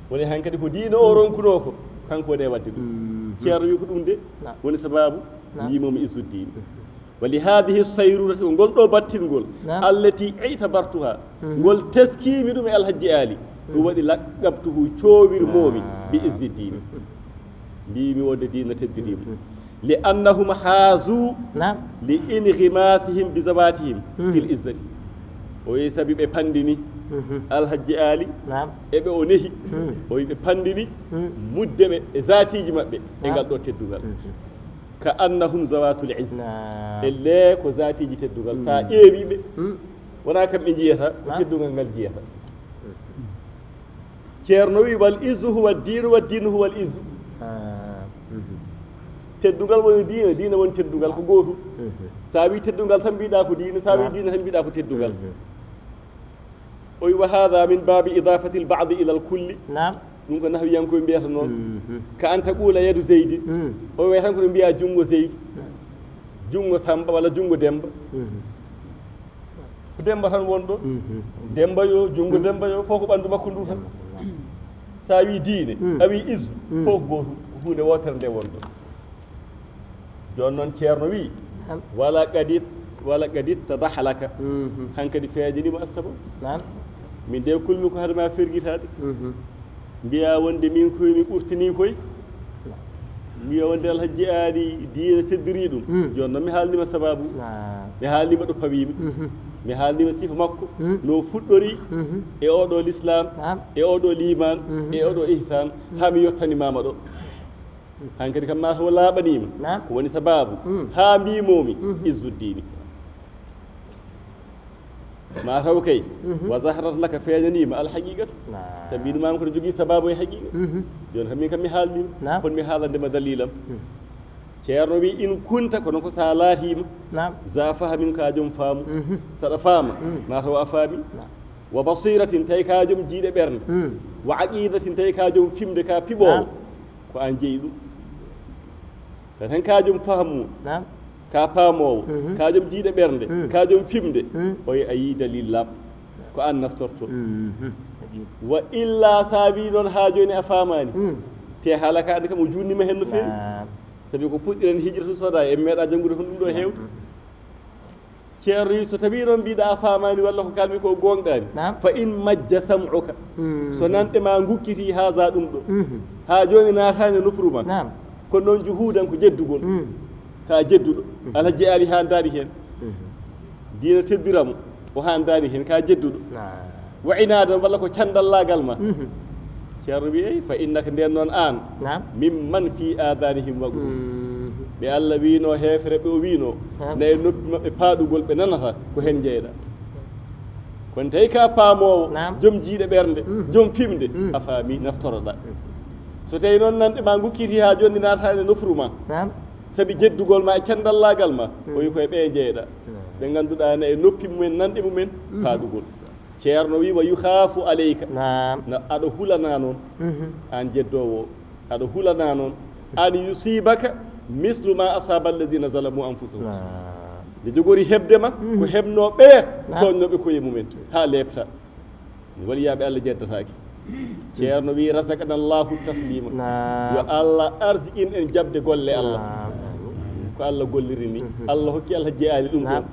Woni hankadi ko diine o ronkunoo ko, kanko woni e waɗde ɗum. Ceerno wi ko ɗum de woni sababu mbimomi izzuddin. Wa li hadihi sayrurati, ko ngol ɗo battingol, allati itabartuha, ngol teskimi ɗum e Alhaji Ali, ɗum waɗi laqqabtuhu, coowirmomi bi izziddin. Mbimi wonde diina teddinima. Li annahum haazu li ingimasihim bi zawatihim fil izzati. O wi sabi ɓe pandini Alhaji Ali, e ɓe o nehi, o wi ɓe pandini mudde ɓe e zatiiji maɓɓe e ngal ɗo teddungal. Ka annahum zawatul izz. Elle ko zatiiji teddungal. Sa ƴeewi ɓe, wona kamɓe jiyata, ko teddungal ngal jiyata. Ceerno wi, "Wal izzu huwa diinu, wa diinu huwa al izzu." Ah. Mhm. Teddungal woni diina, diina woni teddungal, ko gootum. Mhm. Sa wi teddungal tan mbiɗa ko diina, sa wi diina tan mbiɗa ko teddungal. Mhm. O wi, "Wa hadha min babi idafati al ba'di ila al kulli." Naam. Ɗum ko nahwiyankoɓe mbiyata noon. Mhm. Ka an taqula yadu Zeydi. Mm. O wi tan ko no mbiya junngo Zeydi. Junngo Samba walla junngo Demba. Mhm. Ko Demba tan won ɗo. Mhm. Demba yo, junngo Demba yo, fof ko ɓanndu makko ndu tan. Sa wi diine, a wi izzu, fof ko gootum, ko huunde wootere nde won ɗo. Jooni noon Ceerno wi, "Wala qad it-, wala qad ittadaha laka." Mhm. Hankadi feeñanima assababu. Naam. Min de kulmi ko hade ma fergitaade. Mhm. Mbiya wonde min koye mi ɓurtini koye. Mbiya wonde Alhaji Aali diina teddiri ɗum. Mm. Jooni noon mi haalnima sababu. Ah. Mi haalnima ɗo pawimi. Mhm. Mi haalnima sifa makko. Mm. No fuɗɗori, mhm, e oɗo l'islam, naam, e oɗo liman, mhm, e oɗo ihsan. Mm. Ha mi yettanimama ɗo. Hankadi kam mataw laaɓanima. Naam. Ko woni sababu. Mm. Ha mbimomi, mhm, izzuddini. Mataw kay, mhm, wa zaharat laka, feeñanima al haqiqatu. Naam. Sabi ɗum an kono jogii sababu e haqiqa. Mhm. Jooni kam min kam mi haalnima. Naam. Kono mi haalandema dalilam. Mhm. Ceerno wi, "In kunta," kono ko sa laatima. Naam. "Za fahamin," ka joom faamu. Mhm. Saɗa faama, mhm, mataw a faami. Naam. "Wa basiratin," tawi ka joom jiiɗe ɓernde. Mhm. "Wa aqidatin," tawi ka joom fimde, ka piɓowo. Naam. Ko an jeyi ɗum. Tawi tan ka joom fahamu. Naam. Ka paamoowo, mhm, ka joom jiiɗe ɓernde, mm, ka joom fimde, mm, o wi a yii dalil laaɓɗo. Ko an naftorto. Mhm. Wa illa sa wi noon ha jooni a faamaani. Mm. Te haala ka andi kam o juutnima hen no feewi. Naam. Sabi ko puɗɗiren hijratu soda, en meeɗa janngude kon ɗum ɗo heewde. Mm. Ceerno wi, so tawi noon mbiɗa a faamaani walla ko kalmi ko goonɗaani. Naam. Fa in majja sam'uka. Mm. So nanɗe ma ngukkiti haza ɗum ɗo. Mhm. Ha jooni naataani e nofru ma. Naam. Kono noon juhuudan ko jeddugol. Mm. Ka jedduɗo. Mm. Alhaji Ali haandaani heen. Mhm. Diina teddira mo. O haandaani heen ka jedduɗo. Naam. Wa inaadan walla ko canndallaagal ma. Mhm. Ceerno wi, "Ey, fa innaka," ndeen noon aan. Naam. "Mimman fi aadanihim waqrun." Mhm. Ɓe Allah wiino, heefere ɓe o wiino, naam, na e noppi maɓɓe paaɗugol ɓe nanata ko heen njeyɗa. Kono tawi ka paamoowo, naam, joom jiiɗe ɓernde, mhm, joom fimde, mhm, a faami naftoroɗa. Mhm. So tawi noon nanɗe ma ngukkiti ha jooni naataani e nofru ma. Naam. Sabi jeddugol ma e canndallaagal ma, mm, o wi koye ɓe njeyɗa. Mm. Ɓe ngannduɗaa ene e noppi mumen, nanɗe mumen, mm, paaɗugol. Ceerno wi, "Wa yukhaafu alayka." Naam. No aɗa hulana noon, mhm, aan jeddoowo o, aɗa hulana noon, "an yusibaka mislu ma asaba alladhina zalamu anfusahum." Naam. Nde jogori heɓde ma, mhm, ko heɓno ɓe, naam, tooñnooɓe koye mumen, haa leepta. Waliyaaɓe Allah jeddataake. Ceerno wi, "Razaqana Allahu taslima." Naam. Yo Allah arsiqin en jaɓde golle Allah. Naam. Ko Allah golliri ni. Mhm. Allah hokki Alhaji Ali ɗum ɗon. Naam.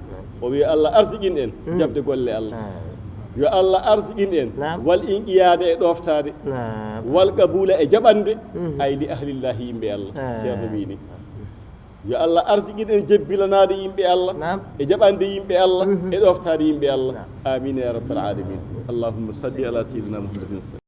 O wi, "Allah arsiqin en, mhm, jaɓde golle Allah." Naam. Yo Allah arsiqin en, naam, wal inqiyaade e ɗoftaade. Naam. Wal qabula e jaɓande. Mhm. Ay li ahlillahi, yimɓe Allah. Naam. Ceerno wi ni. Yo Allah arsiqin en jebbilanaade yimɓe Allah, naam, e jaɓande yimɓe Allah, mhm, e ɗoftaade yimɓe Allah. Naam. Amin ya rabbal alamin. Allahumma salli ala sayyidina Muhammadin wa sallim.